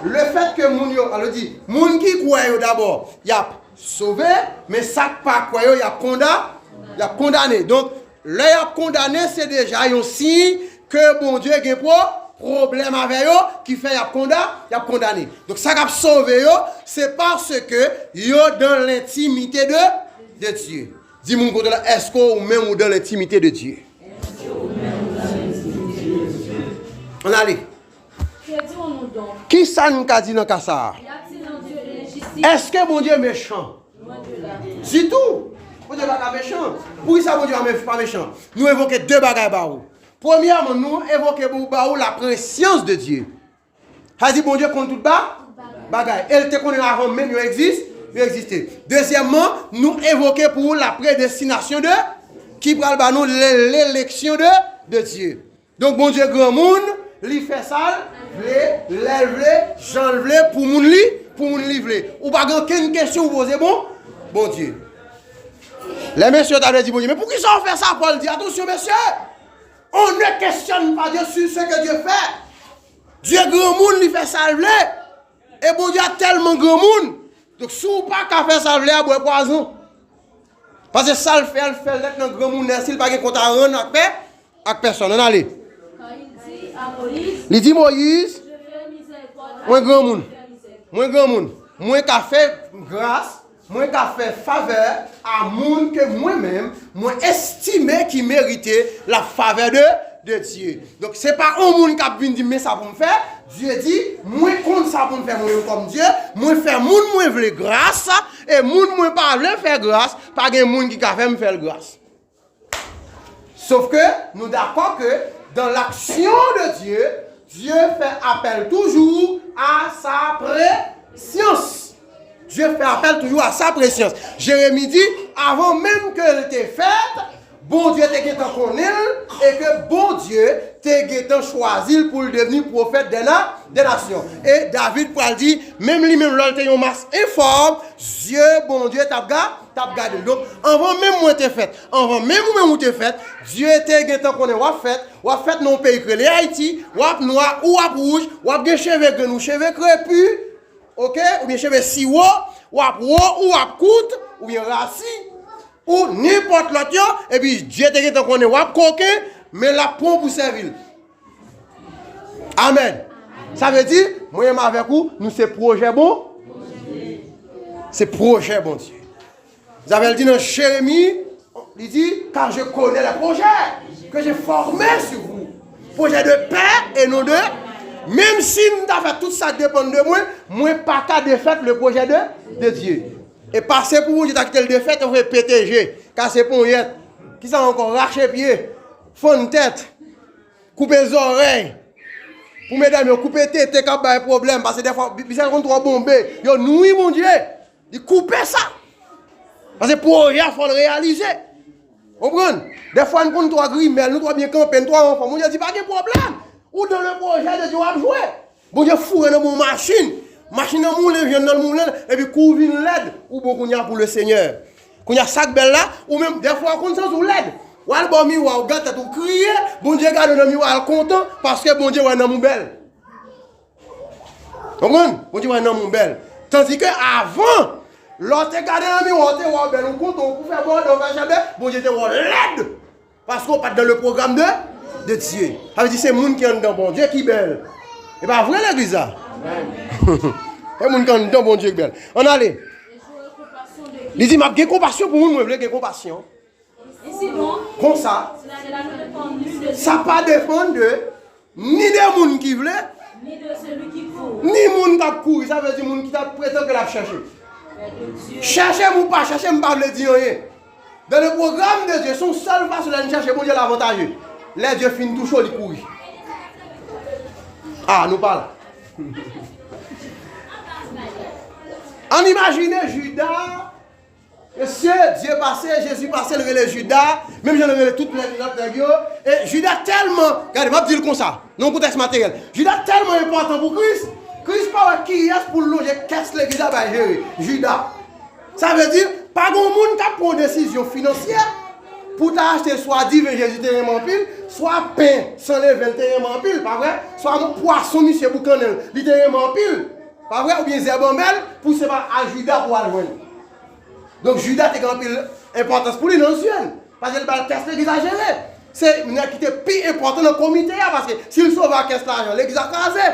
Lefètke moun yo, alò di, moun ki kwè yo dabò, y ap sove, men sa k pa kwè yo, y ap konda, y ap kondane. Donk, lè y ap kondane, se deja yon siy ke Bondye gen pwo, pwoblèm avè yo, ki fè y ap konda, y ap kondane. Donk, sa k ap sove yo, se paske yo dans l'intimité de, de Dieu. Di moun kote w la, èske ou menm ou dans l'intimité de Dieu? Ann ale. Que dirons-nous donc? Kisa n ka di nan ka sa a? Y a-t-il en Dieu d'injustice? Èske Bondye mechan? Loin de là. Ditou. Bondye pa ka mechan. Poukisa Bondye pa me- pa mechan? Nou evoke de bagay ba ou. Premyèman, nou evoke pou ba ou la préscience de Dieu. Sa di Bondye konn tout ba, bagay. E l te konnen avan menm yo egzis, yo egziste. Dezyèmman, nou evoke pou ou la prédestination de, ki pral ba nou le- l'élection de, de Dieu. Donk, Bondye granmoun, li fè sa l vle, lè l vle, jan l vle, pou moun li, pou moun li vle. Ou pa gen okenn kesyon ou poze bon, Bondye. Lè mesye yo ta vle di Bondye, men poukisa w fè sa? Pòl di, atansyon, mesye! On ne questionne pas Dieu sur ce que Dieu fait. Dye granmoun, li fè sa l vle. E Bondye a tèlman granmoun. Donk, si w pa ka fè sa l vle a, bwè pwazon. Paske sa l fè a, l fè l nèt nan granmoun nèsi, li pa gen kont a rann ak pè, ak pèsòn. Ann ale. Quand il dit à Moïse, Li di Moyiz, Je ferai miséricorde à mwen granmoun, mwen granmoun, mwen ka fè gras, mwen ka fè favè a moun ke mwen menm, mwen estime ki merite la favè de, de Dye. Donk, se pa yon moun k ap vin di m, men sa pou m fè. Dye di, mwen konn sa pou m fè mwen menm kòm Dye, mwen fè moun mwen vle gras, e moun mwen pa vle fè gras, pa gen moun ki ka fè m fè l gras. Sof ke nou dakò ke dans l'action de Dieu, Dieu fait appel toujours à sa préscience. Dieu fait appel toujours à sa préscience. Jeremi di, avan menm ke l te fèt, Bondye te gentan konnen l e ke Bondye te gentan chwazi l pou l devni pwofèt de na, de nasyon. E David pral di, menm li menm lè l te yon mas enfòm, zye Bondye t ap ga, t ap gade l. Donk, anvan menm mwen te fèt, anvan menm ou menm ou te fèt, Dye te gentan konnen w ap fèt, w ap fèt nan yon peyi k rele Ayiti, w ap nwa ou w ap wouj, w ap gen cheve grenn ou cheve krepi, oke, oubyen cheve siwo, w ap wo ou w ap kout, oubyen rasi, ou nenpòt lòt yo, epi Dye te gentan konnen w ap koken, men l ap pran w pou sèvi l. Amèn. Sa vle di, mwen menm avèk ou, nou se pwojè bon. Se pwojè Bondye. Zavel di nan Jeremi, li di, car je connais les projets que j'ai formés sur vous. Projet de paix et non de. Menm si m ta fè tout sa depann de mwen, mwen pa ka defèt le projet de, de Dieu. E pase pou Bondye ta kite l defèt, ou fè P T G, kase ponyèt, kisa ankò, rache pye, fann tèt, koupe zòrèy. Pou medam yo, koupe tete k ap bay pwoblèm, paske dèfwa, bi- bizèl konn twò bonbe, yo nwi Bondye. Li koupe sa. Paske pwojè a fò l reyalize. Konprann? Dèfwa, n konn twò grimèl, nou twò byen kanpe, n twò anfòm. Bondye di, pa gen pwoblèm. Ou dans le projet de Dieu, w ap jwe. Bondye foure nan bon machin. Machin nan moulen, vyann nan moulen, epi kou w vin lèd, ou bon kounye a pou le Senyè. Kounye a sa k bèl la, ou menm, dèfwa w konn santi w lèd. W al bò miwa, w gade tèt ou kriye, Bondye gade w nan miwa, l kontan, paske Bondye wè nanm ou bèl. Konprann? Bondye wè nanm ou bèl. Tandike avan, lè w te gade nan miwa, w te wè w bèl, ou kontan, ou pou fè bòdè, w fè chèlbè, Bondye te wè w lèd. Paske w pa t dans le programme de, de Dieu. Sa vle di se moun ki anndan Bondye ki bèl. E pa vre legliz la? Se moun ki anndan Bondye ki bèl. Ann ale. Li di, m ap gen konpasyon pou moun mwen vle gen konpasyon. Konsa, sa pa depann de, ni de moun ki vle, ni moun k ap kouri. Sa vle di moun ki t ap pretann ke l ap chèche. Chèche m ou pa chèche m pa vle di anyen. Dans le programme de Dieu, se yon sèl fason lè n chèche Bondye l avantaje. Lè Dye fin touche w, li kouri. A, nou pa la. Ann imajine Jida, mesye, Dye pase, Jezi pase, l rele Jida, menm jan l rele tout lè- lòt nèg yo. E Jida tèlman, gade, m ap di l konsa, nan yon kontèks materyèl, Jida tèlman enpòtan pou Kris, Kris pa wè kiyès pou l lonje kès legliz la bay jere. Jida. Sa vle di, pa gen yon moun k ap pran yon desizyon finansyè, pou ta achte swa diven Jezi te renmen anpil, swa pen san leven l te renmen anpil, pa vre? Swa pwason misye boukannen l, li te renmen anpil, pa vre? Oubyen zèb anmè l, pou se pa a Jida pou al jwenn. Donk, Jida te gen anpil enpòtans pou li nan zye l, paske l ba l kès legliz la jere. Se nèg ki te pi enpòtan nan komite a, paske si l sove ak kès lajan, legliz la kraze.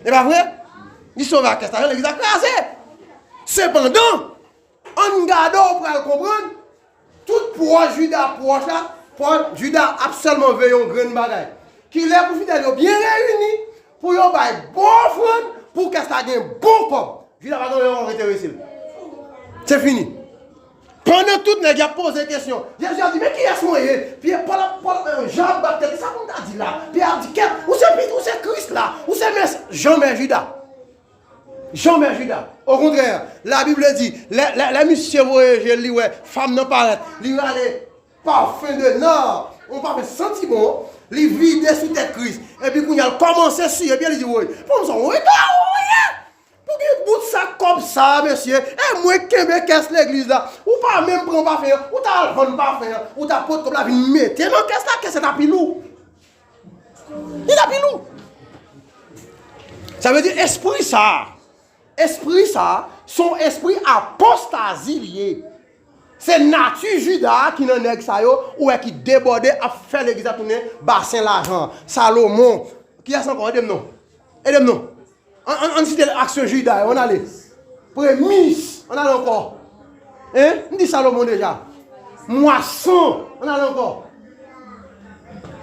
E pa vre? Li sove ak kès lajan, legliz la kraze. Sepandan, ann gade, w pral konprann, tout pwòch Jida pwòch la, pwòch Jida ap sèlman veye yon grenn bagay. Kilè pou fidèl yo byen reyini, pou yo bay bon ofrann, pou kès la gen bon kòb. Jida pa gen anyen ankò ki enterese l. Se fini. Pandan tout nèg y ap poze kesyon, Jezi ap di, "Men kiyès mwen ye?" Pyè, Pòl ap, Pòl, eh, Jan ap bat tèt li, "Sa pou m ta di la?" Pyè ap di, "Kèt, ou se Pi-, ou se Kris la, ou se Mesi." Janmè Jida. Janmè Jida. Okontrè, Labib di, lè, lè, lè misye voye je l, li wè fanm nan parèt, li rale pafen de nar, yon pafen santi bon, li vide sou tèt Kris. Epi kounye a, l kòmanse siye pye, li di, "Woy, fanm sa, yon reta ou ye! Pou ki bout sa kòb sa, mesye? E mwen k kenbe kès legliz la. Ou pa menm pran pafen an, ou ta al vann pafen an, ou ta pot kòb la vin mete nan kès la, kès la ta pi lou." Li ta pi lou. Sa vle di espri sa a, espri sa a, se yon espri apostazi li ye. Se nati Jida a ki nan nèg sa yo, ou wè ki debòde ap fè legliz la tounen basen lajan. Salomon. Kiyès ankò? Ede m non. Ede m non. Ann, ann, ann site aksyon Jida yo, ann ale. Premis, ann ale ankò. Hein? M di Salomon deja. Mwason, ann ale ankò.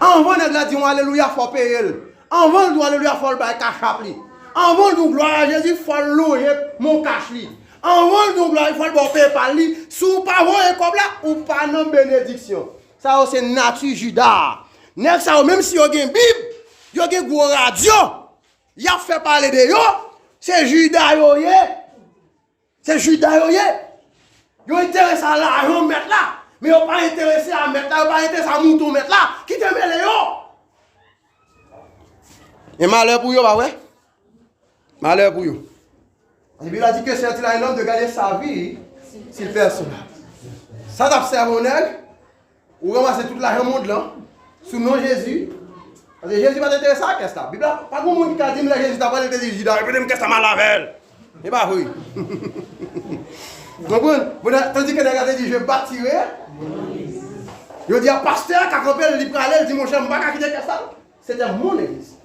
Anvan nèg la di yon alelouya, fò w peye l. Anvan l di yon alelouya, fò l bay kachap li. Anvan l di yon glwa a Jezi, fò l lonje mon kach li. Anvan l di yon glwa, fò l ba w PayPal li. Si w pa voye kòb la, ou pa nan benediksyon. Sa yo se nati Jida a. Nèg sa yo, menm si yo gen Bib, yo gen gwo radyo, y ap fè pale de yo, se Jida yo ye. Se Jida yo ye. Yo enterese a lajan mèt la, men yo pa enterese a mèt la, yo pa enterese a mouton mèt la. Ki te mele yo? E malè pou yo, pa vre? Malè pou yo. Bib la di, que sert-il à un homme de gagner sa vie s'il perd son âme? Sa t ap sèvi yon nèg? Ou ranmase tout lajan mond lan sou non Jezi. Paske Jezi pa t enterese a kès la. Bib la, pa gen moun ki ka di m lè Jezi t ap pale, li te di Jida, "Repete m kès la, m al avè l." E pa vre. Ou konprann? Bon, tandis que nèg la te di, "Je bâtirai." Yo di a pastè a ka kanpe, li prale, li di, "Monchè, m pa ka kite kès la." C'était mon église.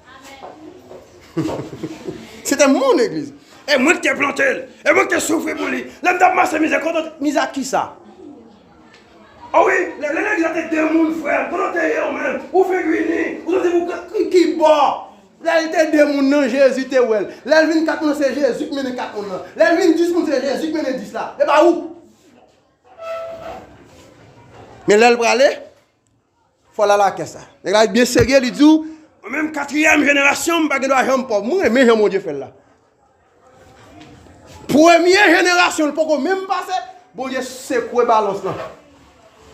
C'était mon église. E mwen ki te plante l. E mwen ki te soufri pou li. Lè m t ap mache mizè, kote w te, mizè ak kisa? O wi, lè, lè legliz la te de moun, frè m, kote w te ye ou menm? Ou fingrini, ou soti pou ki, ki bò? Lè l te de moun nan, Jezi te wè l. Lè l vin kat moun nan, se Jezi ki mennen kat moun nan. Lè l vin dis moun, se Jezi ki mennen dis la. E pa ou. Men lè l prale, fò l al a kès la. Nèg la byen serye, li di w, mwen menm katriyèm jenerasyon, m pa gen dwa janm pòv. Mwen renmen jan Bondye fè l la. Premye jenerasyon, l poko menm pase, Bondye sekwe balans lan.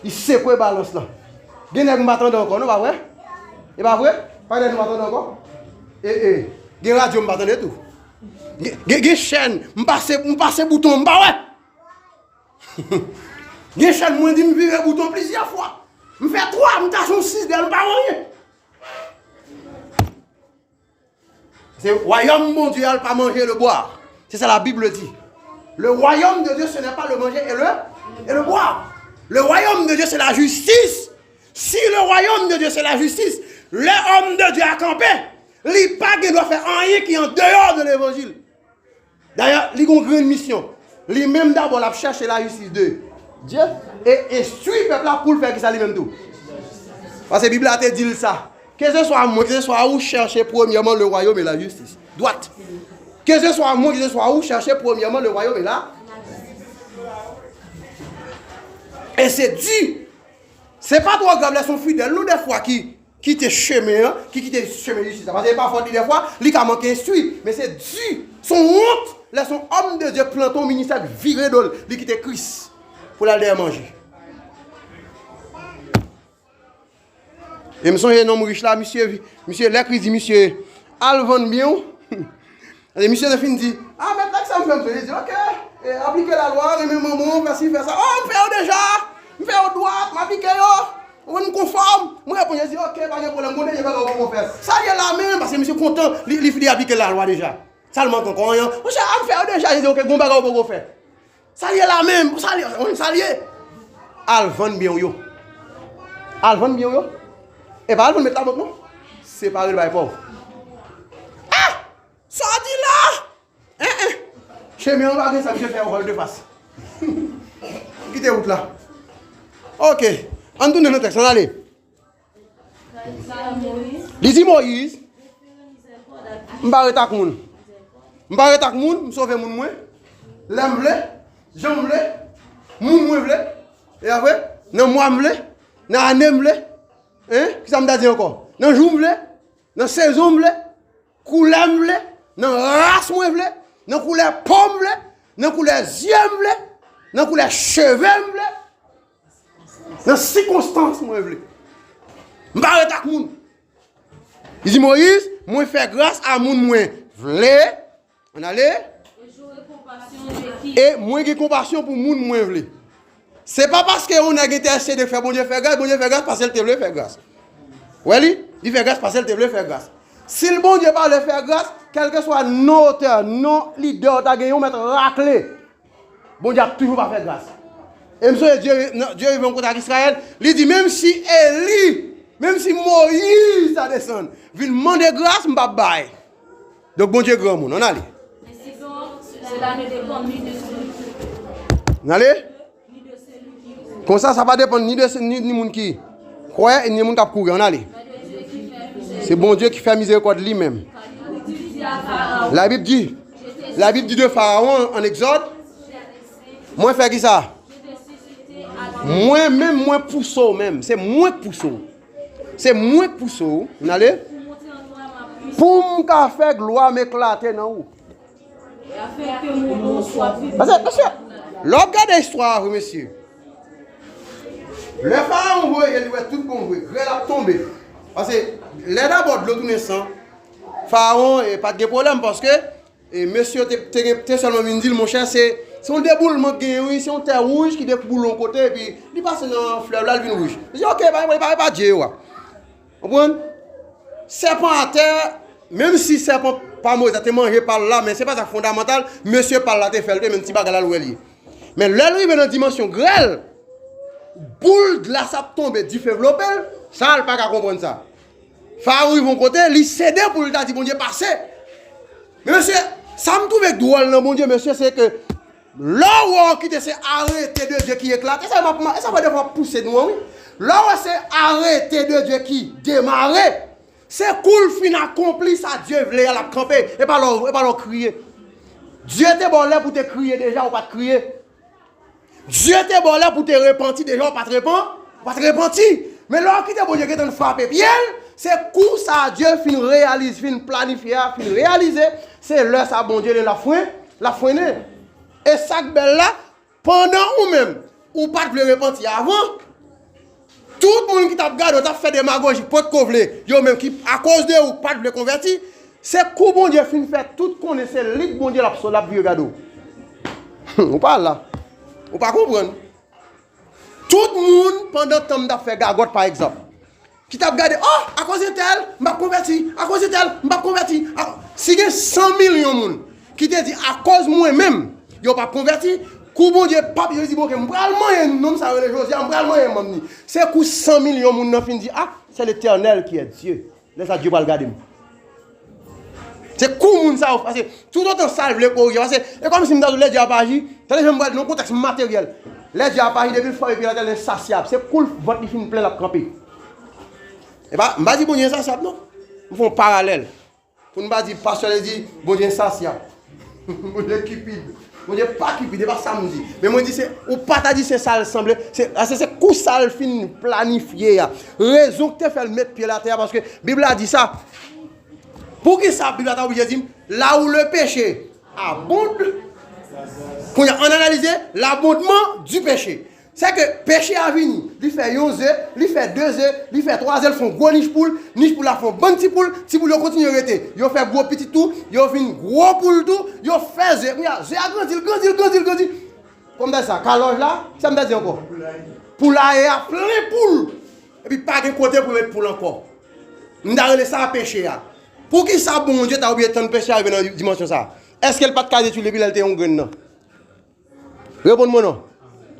Li sekwe balans lan. Gen nèg m pa tande ankò, non, pa vre? E pa vre? Pa gen nèg m pa tande ankò? E, e. Gen radyo m pa tande tou. Gen, gen, gen chèn, m pase, m pase bouton, m pa wè. Gen chèn mwen di m vire bouton plizyè fwa. M fè twa, m tache yon sis dèyè l, m pa wè anyen. Se wayòm Bondye a, l pa manje le bwa. C'est ça la Bible dit. Le royaume de Dieu, ce n'est pas le manger et le, et le boire. Le royaume de Dieu, c'est la justice. Si le royaume de Dieu, c'est la justice, lè òm de Dye a kanpe, li pa gen dwa fè anyen ki an deyò de levanjil. Dayè, li gon grenn misyon. Li menm dabò, l ap chèche lajistis de Dye e enstwi pèp la pou l fè kisa li menm tou? Paske Bib la te di l sa. Keseswa mwen, keseswa ou, chèche premyèman le royaume et la justice. Dwat. Keseswa mwen, keseswa ou, chèche premyèman le royaume et la. E se di. Se pa twò grav lè se yon fidèl, non, dèfwa ki kite chemen an, ki kite chemen jistis la. Paske e pa fòt li dèfwa, li ka manke enstwi. Men se di, se yon wont lè se yon òm de Dye plante yon ministè, vire do l, li kite Kris pou l al dèyè manje. E m sonje nonm rich la, misye, misye, lè Kris di misye, "Al vann byen w." E misye te fin di, "A, mèt, lè sa m fè m fè." Li di, "Oke, e, aplike lalwa, renmen manman w, fè si, fè sa." "O, m fè yo deja!" M fè yo dwat, m aplike yo. Ou konn m konfòm. Mwen reponn Jezi, oke, pa gen pwoblèm, gon dènye bagay ou poko fè. Sa l ye la menm, paske misye kontan, li, li fini aplike lalwa deja. Sa l manke ankò, anyen. Monchè, a m fè yo deja, Jezi, oke, gon bagay ou poko fè. Sa l ye la menm, sa l ye, ou konn sa l ye. Al vann byen w yo. Al vann byen w yo. E pa al vann met labank non. Separe l bay pa w. Ah! Sa w di la? Hein, hein. Chemen an pa gen sa, misye fè volte face. Kite wout la. Oke. Ann tounen nan tèks la, ann ale. Li di Moyiz, m pa ret ak moun. M pa ret ak moun, m sove moun mwen. Lè m vle, jan m vle, moun mwen vle. E apre, nan mwa m vle, nan ane m vle. Hein? Kisa m ta di ankò? Nan jou m vle, nan sezon m vle, koulè m vle, nan ras mwen vle, nan koulè po m vle, nan koulè zye m vle, nan koulè cheve m vle, nan sikonstans mwen vle. M pa ret ak moun. Li di Moyiz, mwen fè gras a moun mwen vle. Ann ale. E mwen gen konpasyon pou moun mwen vle. Se pa paske yon nèg entèsede fè Bondye fè gras, Bondye fè gras paske l te vle fè gras. Wè li, li fè gras paske l te vle fè gras. Si l Bondye pa vle fè gras, kèlkeswa non otè, non lidè w ta genyen, w mèt rakle. Bondye ap toujou pa fè gras. E m sonje Dye, nan, Dye rive yon kote ak Izrayèl, li di, menm si Eli, menm si Moyiz ta desann, vin mande gras, m p ap bay. Donk, Bondye granmoun, ann ale. Ainsi donc, cela ne dépend ni de celui qui Ann ale. Konsa, sa pa depann ni de ni, ni moun ki kwè, ni moun k ap kouri. Ann ale. Se Bondye ki fè mizerikòd li menm. Labib di, Labib di de Farawon an Egzòd, mwen fè ki sa? Mwen menm, mwen pouse w menm. Se mwen k pouse w. Se mwen k pouse w. Ann ale. Pou m ka fè glwa m eklate nan ou. Paske, mesye, lè w ap gade istwa a vre, mesye, lè Farawon voye li wè tout bon vre, grèl ap tonbe. Paske, lè dabò dlo tounen san, Farawon, e, pa t gen pwoblèm, paske, e, mesye yo te, te, te sèlman vin di l, monchè, se, se yon deboulman k genyen, wi, se yon tè wouj ki deboule yon kote, epi li pase nan flèv la, li vin wouj. Li di, oke, pa, pa, pa, pa Dye yo a. Konprann? Sèpan atè, menm si sèpan pa Moyiz la te manje pa l la, men se pa sa k fondamantal, mesye pa l la te fè l, te menm ti bagay la l wè l ye. Men lè l rive nan dimansyon grèl, boul glas ap tonbe, dife vlope l, sa l pa ka konprann sa. Farawon rive yon kote, li sede pou l ta di Bondye pase. Men mesye, sa m twouve dwòl nan Bondye, mesye, se ke lè w wè yon kite se arete de Dye ki eklate, sa m ap, e sa fè defwa m ap pouse nou an, wi. Lè w wè se arete de Dye ki demare, se kou l fin akonpli sa Dye vle a, l ap kanpe. E pa lè w, e pa lè w kriye. Dye te ba w lè pou w te kriye deja, ou pa t kriye. Dye te ba w lè pou w te repanti deja, ou pa t repan, ou pa t repanti. Men lè w kite Bondye gentan frape pye l, se kou sa Dye fin reyalize, fin planifye a, fin reyalize, se lè sa Bondye li l ap fren, l ap frennen. E sa k bèl la, pandan ou menm, ou pa t vle repanti avan, tout moun ki t ap gade w, t ap fè demagoji, potko vle, yo menm ki, akoz de ou, pa t vle konvèti, se kou Bondye fin fè tout konnen se li k Bondye l ap, l ap vire gade w. Ou pa la. Ou pa konprann. Tout moun, pandan tan m t ap fè gagòt, pa egzanp, ki t ap gade, oh, akoz entèl, m p ap konvèti, akoz entèl, m p ap konvèti. A, si gen san milyon moun ki te di, akoz mwen menm, yo p ap konvèti, kou Bondye p ap, yo di, bon, oke, m pral manyen nonm sa yo rele Jozya, m pral manyen manm ni. Se kou san milyon moun nan fin di, ah, c'est l'Éternel qui est Dieu. Lè sa, Dye pral gade m. Se kou moun sa yo, paske toutotan sa l vle korije, paske e kòmsi m ta di w lè Dye ap aji, tande jan m pral nan kontèks materyèl. Lè Dye ap aji, depi l frape pye l atè, l ensasyab. Se kou l vant li fin plen, l ap kanpe. E pa, m pa di Bondye ensasyab, non. M fè yon paralèl. Pou n pa di, pastè li di, Bondye ensasyab. Bondye kipid. Bondye pa kipid, e pa sa m di. Men mwen di se, ou pa ta di se sa l sanble. Se, se, se kou sa l fin planifye a. Rezon ki te fè l met pye l atè a, paske Bib la di sa. Poukisa Bib la ta oblije di m, là où le péché abonde? Kounye a, ann analize l'abondement du péché. Se ke peche a vini, li fè yon ze, li fè de ze, li fè twa ze, li fè yon gwo nich poul, nich poul la fè yon bann ti poul, ti poul yo kontinye rete. Yo fè gwo pitit tou, yo vin gwo poul tou, yo fè ze. Kounye a, ze a grandi, l grandi, l grandi, l grandi. Kòm ta sa, kalòj la, sa m ta di ankò? Poulaye a plen poul. Epi pa gen kote pou yo met poul ankò. M ta rele sa peche a. Poukisa Bondye ta oblije tann peche a rive nan dimansyon sa? Èske l pa t ka detwi l depi lè l te yon grenn nan? Reponn mwen non.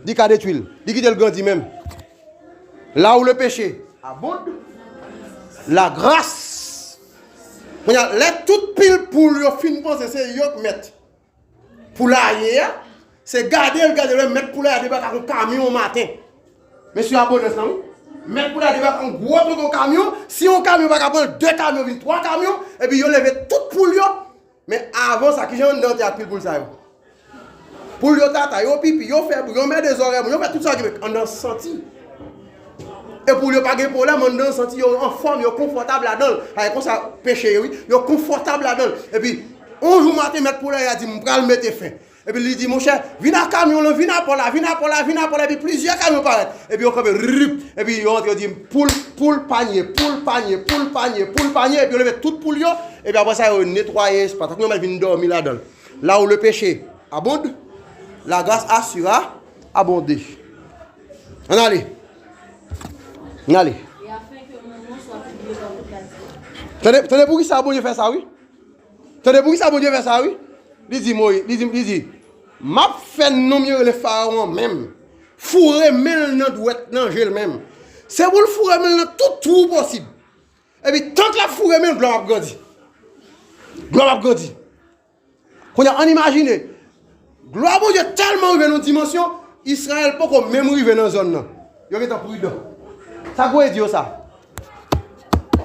Li ka detwi l. Li kite l grandi menm. Là où le péché abonde, la grâce. Kounye a, lè tout pil poul yo fin panse se yo k mèt poulaye a, se gade l, gade l, mèt poulaye a debake ak yon kamyon yon maten. Mesye abondans lan, wi. Mèt poulaye a debake ak yon gwo twouke yon kamyon. Si yon kamyon pa ka pran l, de kamyon vin twa kamyon. Epi yo leve tout poul yo. Men avan sa, kijan anndan te ak pil poul sa yo? Poul yo tata, yo pipi, yo fè bri, yo mède zòrèy moun, yo fè tout sa ki anndan santi. E poul yo pa gen pwoblèm, anndan santi, yo anfòm, yo konfòtab ladan l. Sa e konsa peche ye, wi. Yo konfòtab ladan l. Epi, yon jou maten, mèt poulaye a di, "M pral mete fen." Epi li di, "Monchè, vin ak kamyon lan, vin ak pò la, vin ak pò la, vin ak pò la." Epi plizyè kamyon parèt. Epi yo kanpe, rip. Epi yo antre, yo di, "Poul, poul panye, poul panye, poul panye, poul panye." Epi yo leve tout poul yo. Epi apre sa, yo netwaye espas. Tankou yo mèt vin dòmi ladan l. Là où le péché abonde, la grâce a surabondé. Ann ale. Ann ale. Tande, tande poukisa Bondye fè sa, wi. Tande poukisa Bondye fè sa, wi. Li di Moyiz, li di, li di, "M ap fè nonm yo rele Farawon an menm foure men l nan dwèt, nan je l menm." Se pou l foure men l nan tout twou posib. Epi, tank l ap foure men l, glwa w ap grandi. Glwa w ap grandi. Kounye a, ann imajine, glwa Bondye tèlman rive nan yon dimansyon, Izrayèl poko menm rive nan zòn nan. Yo gentan pridan. Sa k voye di yo sa?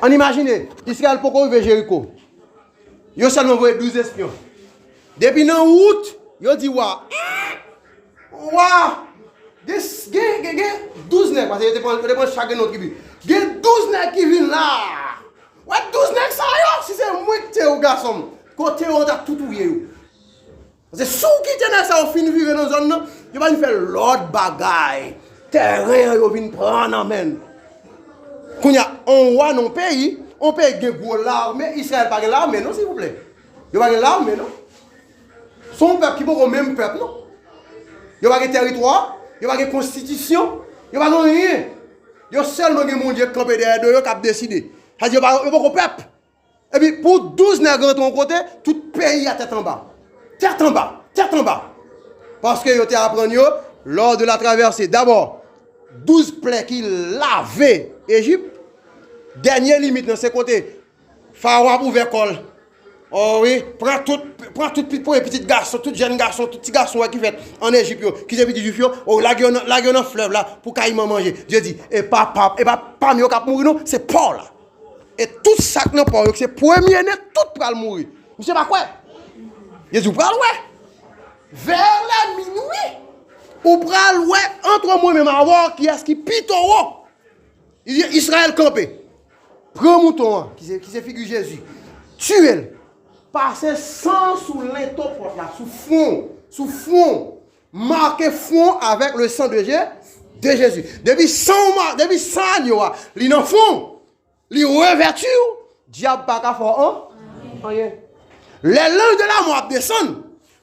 Ann imajine, Izrayèl poko rive Jeriko. Yo sèlman voye douz espyon. Depi nan wout, yo di wa, "Wa, gen, gen, gen, gen douz nèg," paske yo te pran, yo te pran chak gen non tribi. "Gen douz nèg ki vin la. Wè douz nèg sa yo, si se mwen ki te yo gason m, kote yo, ta tou touye yo." Paske si w kite nèg sa yo fin vire nan zòn nan, yo pa vin fè lòt bagay. Tèren an yo vin pran nan men n. Kounye a, on wa nan on peyi, on peyi gen gwo lame, Izrayèl pa gen lame non, silvouplè. Yo pa gen lame non. Se yon pèp ki poko menm pèp non. Yo pa gen tèritwa, yo pa gen konstitisyon, yo pa gen anyen. Yo sèlman gen Bondye k kanpe dèyè do yo k ap deside. Sa di yo pa, yo poko pèp. Epi pou douz nèg rantre yon kote, tout peyi a tèt anba. Tèt anba, tèt anba. Paske yo te aprann yo, lors de la traversée, dabò, douz plè ki lave Ejip, dènye limit lan se kote Farawon ap ouvè kò l. O wi, pran tout, pran tout pi-, premye pitit gason, tout jèn gason, tout ti gason wè ki fèt an Ejip yo, ki se pitit jwif yo, o lage yo nan, lage yo nan flèv la pou kayiman manje. Dye di, e pa, pa, e pa pami yo k ap mouri non, se pò la. E tout sa k nan pò yo, ki se premye ne, tout pral mouri. Misye pa kwè. Jezi, ou pral wè. Vers la minuit, ou pral wè, entre moi-même, a wè kiyès ki pi towo. Li di, Izrayèl kanpe. Pran mouton an, ki se, ki se figi Jezi. Tiye l. Pase san sou lento pòt la, sou fwon, sou fwon. Make fwon avèk le san de Je-, de Jezi. Depi san ou ma-, depi san anyo a, li nan fwon. Li revèti w, dyab pa ka fè w an-, anyen. Lè lanj de lamò ap desann,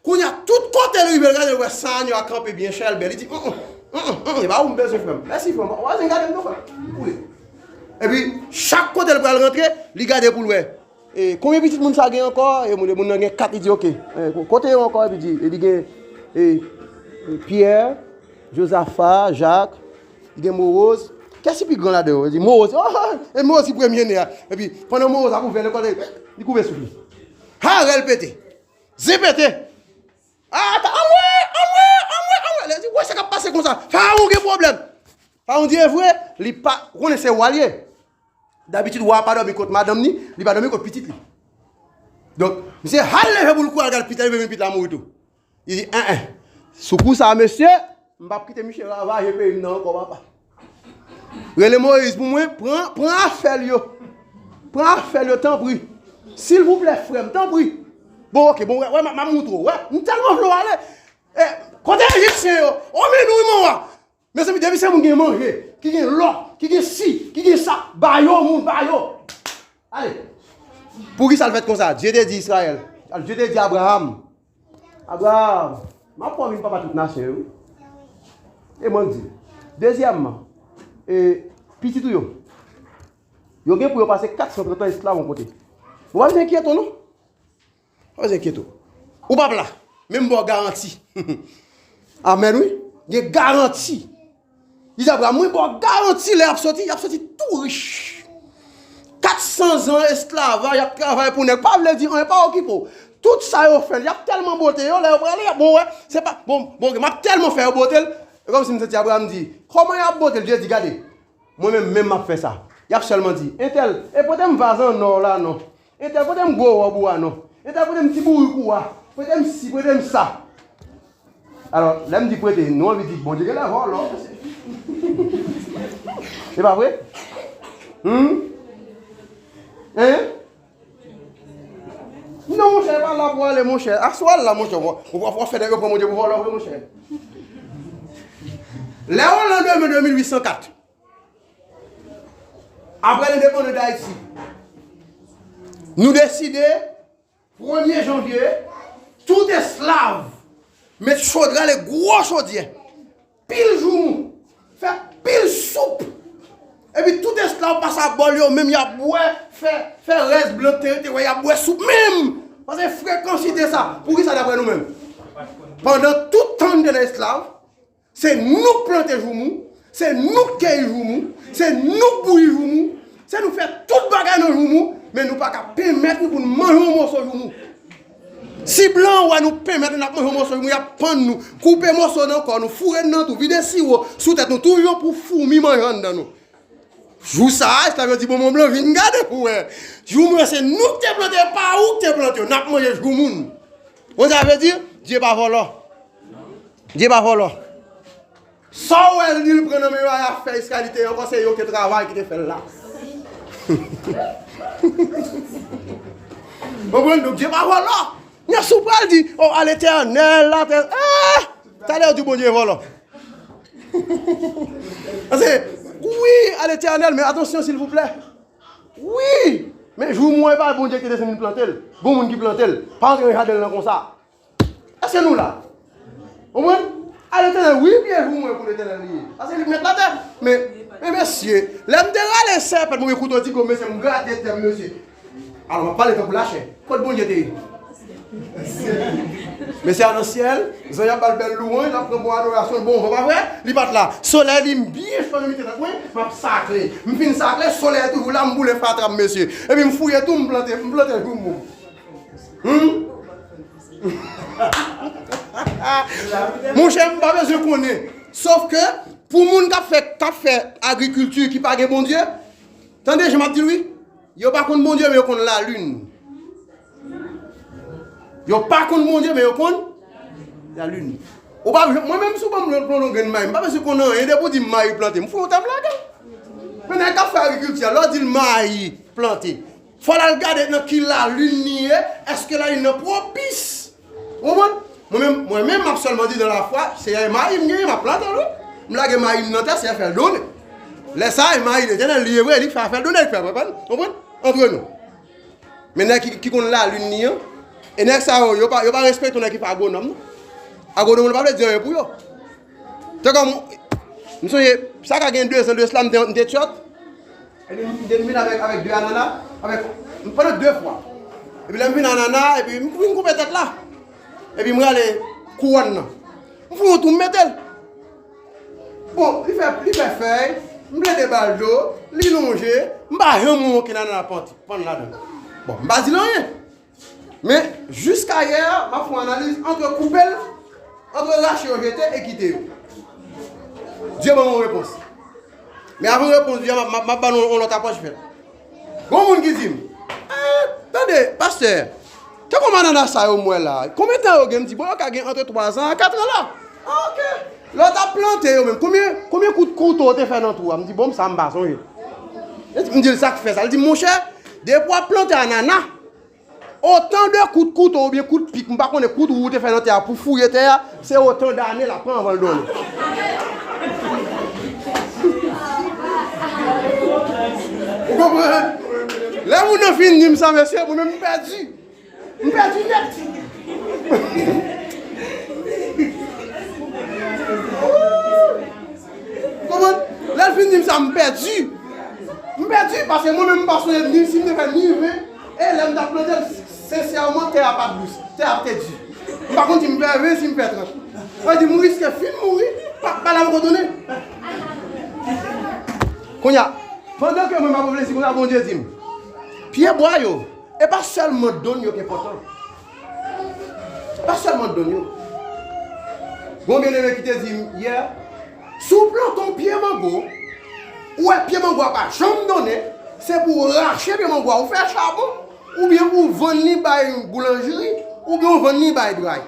kounye a, tout kote l rive, l gade, l wè san anyo a kanpe byen chèlbè. Li di, "Mm, mm, mm, mm, mm, e pa ou m bezwen, frè m. Mèsi, frè m. Ou pa bezwen gade m non, frè m. M koule." Epi, chak kote l pral rantre, li gade pou l wè. E, konbyen pitit moun sa gen ankò? E, moun, moun nan gen kat, li di, "Oke." E, ko-, kote yo ankò? Epi di, e, li gen, e, e, Pyè, Jozafa, Jak, li gen Mowoz. Kiyès ki pi gran ladan yo? Li di, "Mowoz." Oh, e Mowoz ki premye ne a. Epi, pandan Mowoz ap ouvè lekòl, li koupe souf li. Ha, rèl pete. Zen pete. Ah, ta, anmwe, anmwe, anmwe, anmwe. Li di, "Wè sa k ap pase konsa. Farawon gen pwoblèm." Farawon di, "E vre, li pa, ou konnen se wa l ye." Dabitid, wa a pa dòmi kot madanm ni, li pa dòmi kot pitit li. Donk, misye al leve pou l kouri al gade pitit la, li vin pitit la mouri tou. Li di, "En, en, sou kou sa a, mesye, m p ap kite misye ravaje peyi m nan ankò, papa. Rele Moyiz pou mwen, pran, pran afè l yo. Pran afè l yo, tanpri. Silvouplè, frè m, tanpri." Bon, oke, bon, wè, wè, m a, m a moutre w, wè. M tèlman vle w ale. E, kote Ejipsyen yo? O, men nou, wi, mon wa. Mezanmi, depi se moun ki gen manje, ki gen lò, ki gen si, ki gen sa, ba yo, moun, ba yo. Ale. Poukisa l fèt konsa? Dye te di Izrayèl, Dye te di Abraram, "Abraram, m ap fè w vin papa tout nasyon yo, wi. E mwen di, dezyèmman, e, pitit ou yo, yo gen pou yo pase kat san trant an esklav yon kote. Ou pa bezwen enkyete w non. Ou pa bezwen enkyete w. Ou p ap la. Men m ba w garanti. Amèn, wi. Gen garanti. Li di Abraram, mwen ba w garanti lè y ap soti, y ap soti tou rich. Kat san zan esklavaj, y ap travay pou nèg. Pa vle di anyen, pa okipe w. Tout sa yo fè l, y ap tèlman bote yo, lè yo prale, y ap, bon, wè, se pa, bon, bon, m ap tèlman fè yo bote l. E kòmsi m santi Abraram di, kòman y ap bote l? Dye di, gade, mwen menm, menm m ap fè sa. Y ap sèlman di, entèl, e pote m vaz an nò la non. Entèl, pote m gwo wòb ou a non. Entèl, pote m ti bourik ou a. Pote m si, pote m sa. Alò, lè m di prete, nou anvi di Bondye genlè vòlò. E pa vre? Hum? Hein? Non, monchè, e pa la pou ale, monchè. Aswè a la, monchè, w ap fè nèg yo pran Bondye pou vòlò vre, monchè. Lè w lan de mil uit san kat, apre lendepandans Dayiti, nou deside, premye janvye, tout esklav met chodyè, gwo chodyè, pil joumou, fè pil soup. Epi tout esklav pase a bòl yo menm, y ap bwè, fè, fè rès blan te rete, wè, y ap bwè soup menm. Paske frekansite sa. Poukisa, daprè nou menm? Pandan tout tan n te nan esklav, se nou k plante joumou, se nou k keyi joumou, se nou k bouyi joumou, se nou k fè tout bagay nan joumou, men nou pa ka pèmèt nou pou n manje yon moso joumou. Si blan an wè nou pèmèt nou, n ap manje yon moso joumou, y ap pann nou, koupe moso nan kò nou, foure n nan twou, vide siwo sou tèt nou, touye yon pou foumi manje anndan nou. Jou sa a, esklav yo di bonbon blan, vin gade pou wè. Joumou yo se nou k te plante, pa ou k te plante yo. N ap manje joumou n. Ou konn sa vle di? Dye pa vòlò. Dye pa vòlò. Sa w wè l di l pran nan men yo a, y ap fè eskalite ankò, se yo ki te travay, ki te fè l la. Konprann? Donk, Dye pa vòlò. Nan sou pral di, oh, à l'Éternel, la tè, ah! Talè yo di Bondye vòlò. Paske, wi, à l'Éternel, men atansyon, silvouplè. Wi, men joumou an, e pa Bondye ki te vin plante l. Gon moun ki plante l. Pa antre nan jaden l nan konsa. Èske nou la? Konprann? À l'Éternel, wi, pye joumou an pou Letènèl li ye. Paske li k mèt latè. Men, men mesye, lè m te rale sèpèt mwen, kouto ti gwo, mesye, m grate tè m, mesye. Alò, m ap pale tankou lachè. Kot Bondye te ye? Mesye a nan syèl, zanj ap ba l bèl louwanj, l ap pran bon adorasyon, l bon van, pa vre? Li pa t la. Solèy li, m byen chwa nan mitan tèt mwen, m ap sakle. M fin sakle, solèy toujou la, m boule fatra m, mesye. Epi m fouye tou, m plante, m plante joumou. Hum? Monchè, m pa bezwen konnen. Sof ke, pou moun k ap fè, k ap fè agrikilti ki pa gen Bondye, tande jan m ap di l, wi. Yo pa konn Bondye, men yo konn lalin. Yo pa konn Bondye, men yo konn lalin. Ou pa, mwen menm, si w ban m yon, yon grenn mayi, m pa bezwen konn anyen, depi w di m mayi plante, m fout yon tè m lage l. Men nèg k ap fè agrikilti a, lè w di l mayi plante, fò l al gade nan ki lalin li ye, èske lalin nan pwopis. Ou konprann? Mwen menm, mwen menm, m ap sèlman di dans la foi, se mayi m genyen, m ap plante l, wi. M lage mayi m nan tè, Seyè fè l donnen. Lè sa a, e mayi Letènèl li ye vre, li k fè afè l donnen, li k fè, konprann? Konprann? Antre nou. Men nèg ki, ki konn lalin li an, e nèg sa yo, yo pa, yo pa respekte yon nèg ki pa agwonòm, non. Agwonòm, li pa vle di anyen pou yo. Tankou m, m sonje, sa ka gen de zan de sila, m te, m te tchòt. Epi m te vin avèk, avèk de anana, avèk, m pran de fwa. Epi lè m vin anana, epi m vin koupe tèt la. Epi m rale kouwòn nan. M fè yon tou, m mete l. Bon, li fè, li fè fèy, m plede ba l dlo, li lonje, m pa janm wè okenn anana pann, pann ladan l. Bon, m pa di l anyen. Men, jiska yè, m ap fè yon analiz ant koupe l, ant rache yo jete e kite yo. Dye ban m yon repons. Men avan repons li a, m ap, m ap, m ap ba nou yon lòt apwòch fèt. Gon moun ki di m, eh, tande, pastè, tankou anana sa yo m wè la, konbyen tan yo gen? M di, bon, yo ka gen ant twa zan a kat an la. Ah, ok. Lè w t ap plante yo menm, konbyen, konbyen kout kouto w te fè nan twou a? M di, bon, sa m pa sonje. M di l sa k fè sa. Li di, monchè, depi w ap plante anana, otan de kout kouto oubyen kout pik, m pa konnen, kout wou ou te fè nan tè a pou fouye tè a, se otan dane l ap pran anvan l donnen. Ou konprann? Lè moun nan fin di m sa, mesye, mwen menm m pèdi. M pèdi nèt. Sa m pèdi. M pèdi paske mwen menm m pa sonje ni si m te fè ni ven. E lè m t ap plante l, sensèman, tè a pa t dous. Tè a te di. M pa konn si m fè ven, si m fè trant. Sa vle di m riske fin mouri, pa, pa la poko donnen. Kounye a, pandan ke mwen m ap reflechi konsa, Bondye di m, pye bwa yo, e pa sèlman donn yo ki enpòtan. E pa sèlman donn yo. Gon byeneme ki te di m yè, si w plante yon pye mango, ou wè pye mango a pa janm donnen, se pou w rache pye mango a, ou fè chabon, oubyen pou w vann li bay boulanjri, oubyen w vann li bay dray.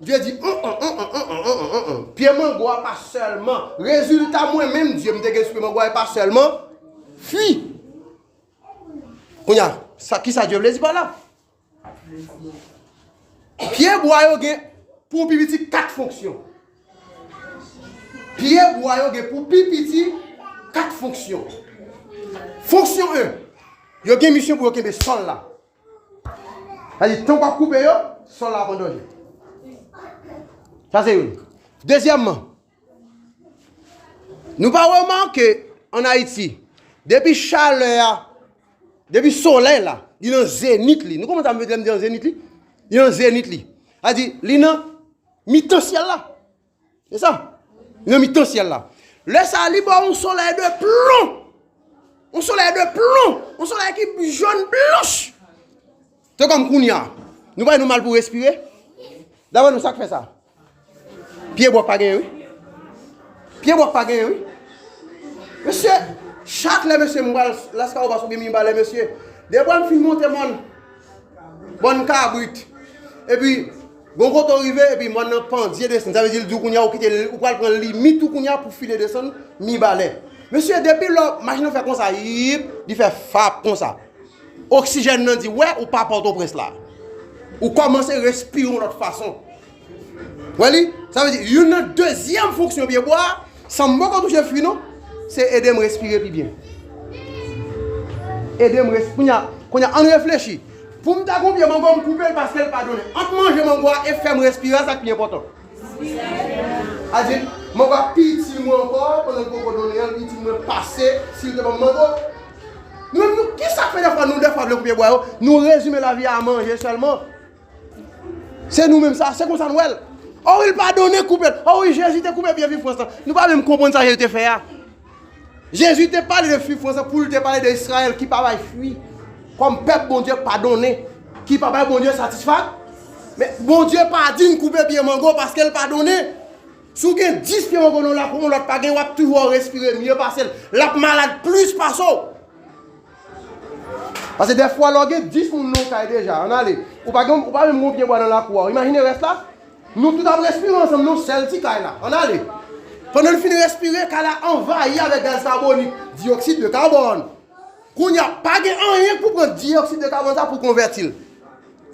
Dye di, an, an, an, an, an, an, an, an, an. Pye mango a pa sèlman. Rezilta mwen menm, Dye, m te gen sou pye mango a, e pa sèlman fwi. Kounye a, sa, ki sa Dye vle di pa la? Pye bwa yo gen pou pi piti kat fonksyon. Pye bwa yo gen pou pi piti kat fonksyon. Fonksyon en, yo gen misyon pou yo kenbe sòl la. Sa di, tan w ap koupe yo, sòl la ap an danje. Sa se youn. Dezyèmman, nou pa remake ann Ayiti, depi chalè a, depi solèy la, li nan zenit li. Nou konprann sa m vle di lè m di nan zenit li? Li nan zenit li. Sa di, li nan mitan syèl la. Se sa. Li nan mitan syèl la. Lè sa a, li ba w yon solèy de plon. Yon solèy de plon. Yon solèy ki jòn blanch. Se kòm kounye a, nou pa wè nou mal pou respire? Daprè nou, sa k fè sa? Pye bwa k pa genyen, wi. Pye bwa k pa genyen, wi. Mesye, chak lè, mesye, m pral Las Caobas oubyen Mibalè, mesye, depi m fin monte mòn, mòn Kabrit, epi gon kote w rive, epi mòn nan pandye desann. Sa vle di, l di w kounye a, ou kite l, ou pral pran limit ou kounye a pou file desann Mibalè. Mesye, depi lò, machin nan fè konsa, yip, li fè fap konsa. Oksijèn nan di, wè, ou pa Pòtoprens la. Ou kòmanse respire yon lòt fason. Wè li? Sa vle di, youn nan dezyèm fonksyon pye bwa a, san m poko touche fwi non, se ede m respire pi byen. Ede m res-, kounye a, kounye a, ann reflechi. Pou m ta gon pye mango, m koupe l paske l pa donnen. Ant manje mango a e fè m respire a, sa k pi enpòtan? Sa di, mango a pi itil mwen ankò, pandan l poko donnen an, l pi itil mwen pase si l te ban m mango. Nou menm, nou, kisa k fè dèfwa, nou dèfwa vle koupe bwa yo, nou rezime lavi a manje sèlman? Se nou menm sa, se konsa nou wè l. O wi, l pa donnen, koupe l. O wi, Jezi te koupe pye fwi frans lan. Nou pa menm konprann sa Jezi te fè a. Jezi te pale de fwi frans lan pou l te pale de Izrayèl ki pa bay fwi. Kòm pèp Bondye k pa donnen, ki pa bay Bondye satisfa-, men Bondye pa di n koupe pye mango paske l pa donnen. Si w gen dis pye mango nan lakou, yon lòt pa gen, w ap toujou respire mye pase l. L ap malad plis pase w. Paske dèfwa, lè w gen dis moun nan yon kay deja, ann ale. Ou pa gen, ou pa menm gen yon pye bwa nan lakou a. Imajine rès la. Nou tout ap respire ansanm nan yon sèl ti kay la. Ann ale. Pandan n fin respire, kay la anvayi avèk gaz kabonik, diyoksid de kabòn. Kounye a, pa gen anyen pou pran diyoksid de kabòn sa pou konvèti l.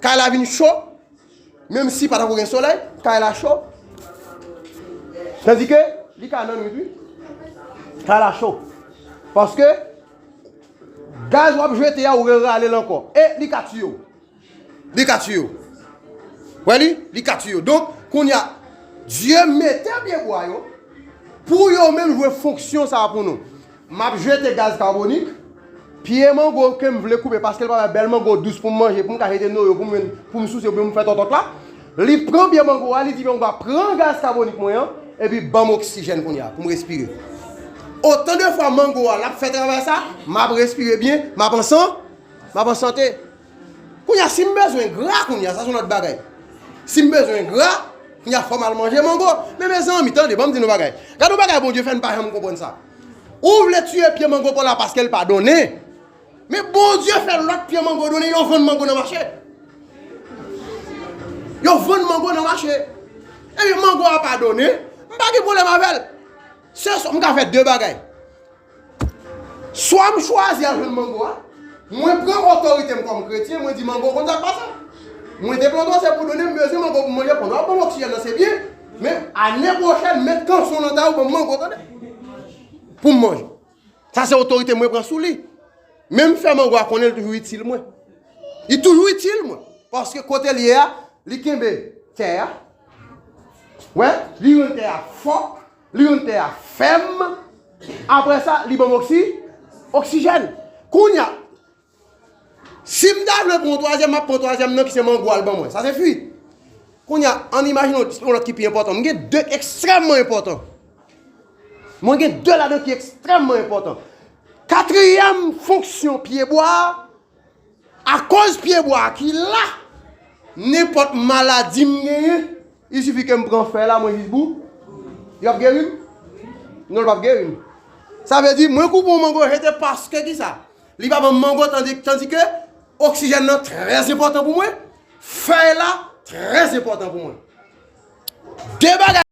Kay la vin cho. Menm si pa tankou gen solèy, kay la cho. Tandike li ka nan nwit, wi. Kay la cho. Paske gaz w ap jete a, ou rerale l ankò. E li ka tiye w. Li ka tiye w. Wè li? Li ka tiye w. Donk, kounye a, Dye mete pye bwa yo pou yo menm jwe fonksyon sa a pou nou. M ap jete gaz kabonik. Pye mango ke m vle koupe, paske l pa bay bèl mango dous pou m manje, pou m ka jete noyo, pou m, pou m souse, oubyen pou m fè tòtòt la. Li pran pye mango a, li di pye mango a, pran gaz kabonik mwen an, epi ban m oksijèn kounye a, pou m respire. Otan de fwa mango a, l ap fè travay sa, m ap respire byen, m ap an san-, m ap an sante. Kounye a, si m bezwen gra, kounye a, sa se yon lòt bagay. Si m bezwen gra, kounye a, fò m al manje mango. Men, mezanmi, tande, ban m di nou bagay. Gade yon bagay Bondye fè, n pa janm konprann sa. Ou vle tiye pye mango pa w la paske l pa donnen. Men Bondye fè lòt pye mango donnen, yo vann mango nan mache. Yo vann mango nan mache. Epi mango a pa donnen, m pa gen pwoblèm avè l. Se swa m ka fè de bagay. Swa m chwazi al jwenn mango a, mwen pran otorite m kòm kretyen, mwen di mango konn sa k pase. Mwen te plante w, se pou donnen, m bezwen mango pou m manje, pandan w ap ban m oksijèn nan, se byen, men ane pwochèn, met kanson nan tay ou, ban m mango, tande. Pou m manje. Sa se otorite mwen pran sou li. Men m fè mango a konnen li toujou itil mwen. Li toujou itil mwen. Paske kote l ye a, li kenbe tè a. Wè, li rann tè a fò, li rann tè a fèm. Apre sa, li ban m oksi, oksijèn. Kounye a, si m ta vle pran yon twazyèm, m ap pran twazyèm nan ki se mango a l ban mwen. Sa se fwi. Kounye a, ann imajine yon, yon lòt ki pi enpòtan. Mwen gen de ki ekstrèmman enpòtan. Mwen gen de ladan ki ekstrèmman enpòtan. Katriyèm fonksyon pyebwa a, akoz pyebwa a ki la, nenpòt maladi m genyen, il sifi ke m pran fèy la, mwen jis bou, li p ap geri m? Non, li p ap geri m. Sa vle di, mwen koupe yon mango jete paske ki sa? Li pa ban m mango, tandi, tandi ke oksijèn nan trè enpòtan pou mwen, fèy la trè enpòtan pou mwen. De bagay.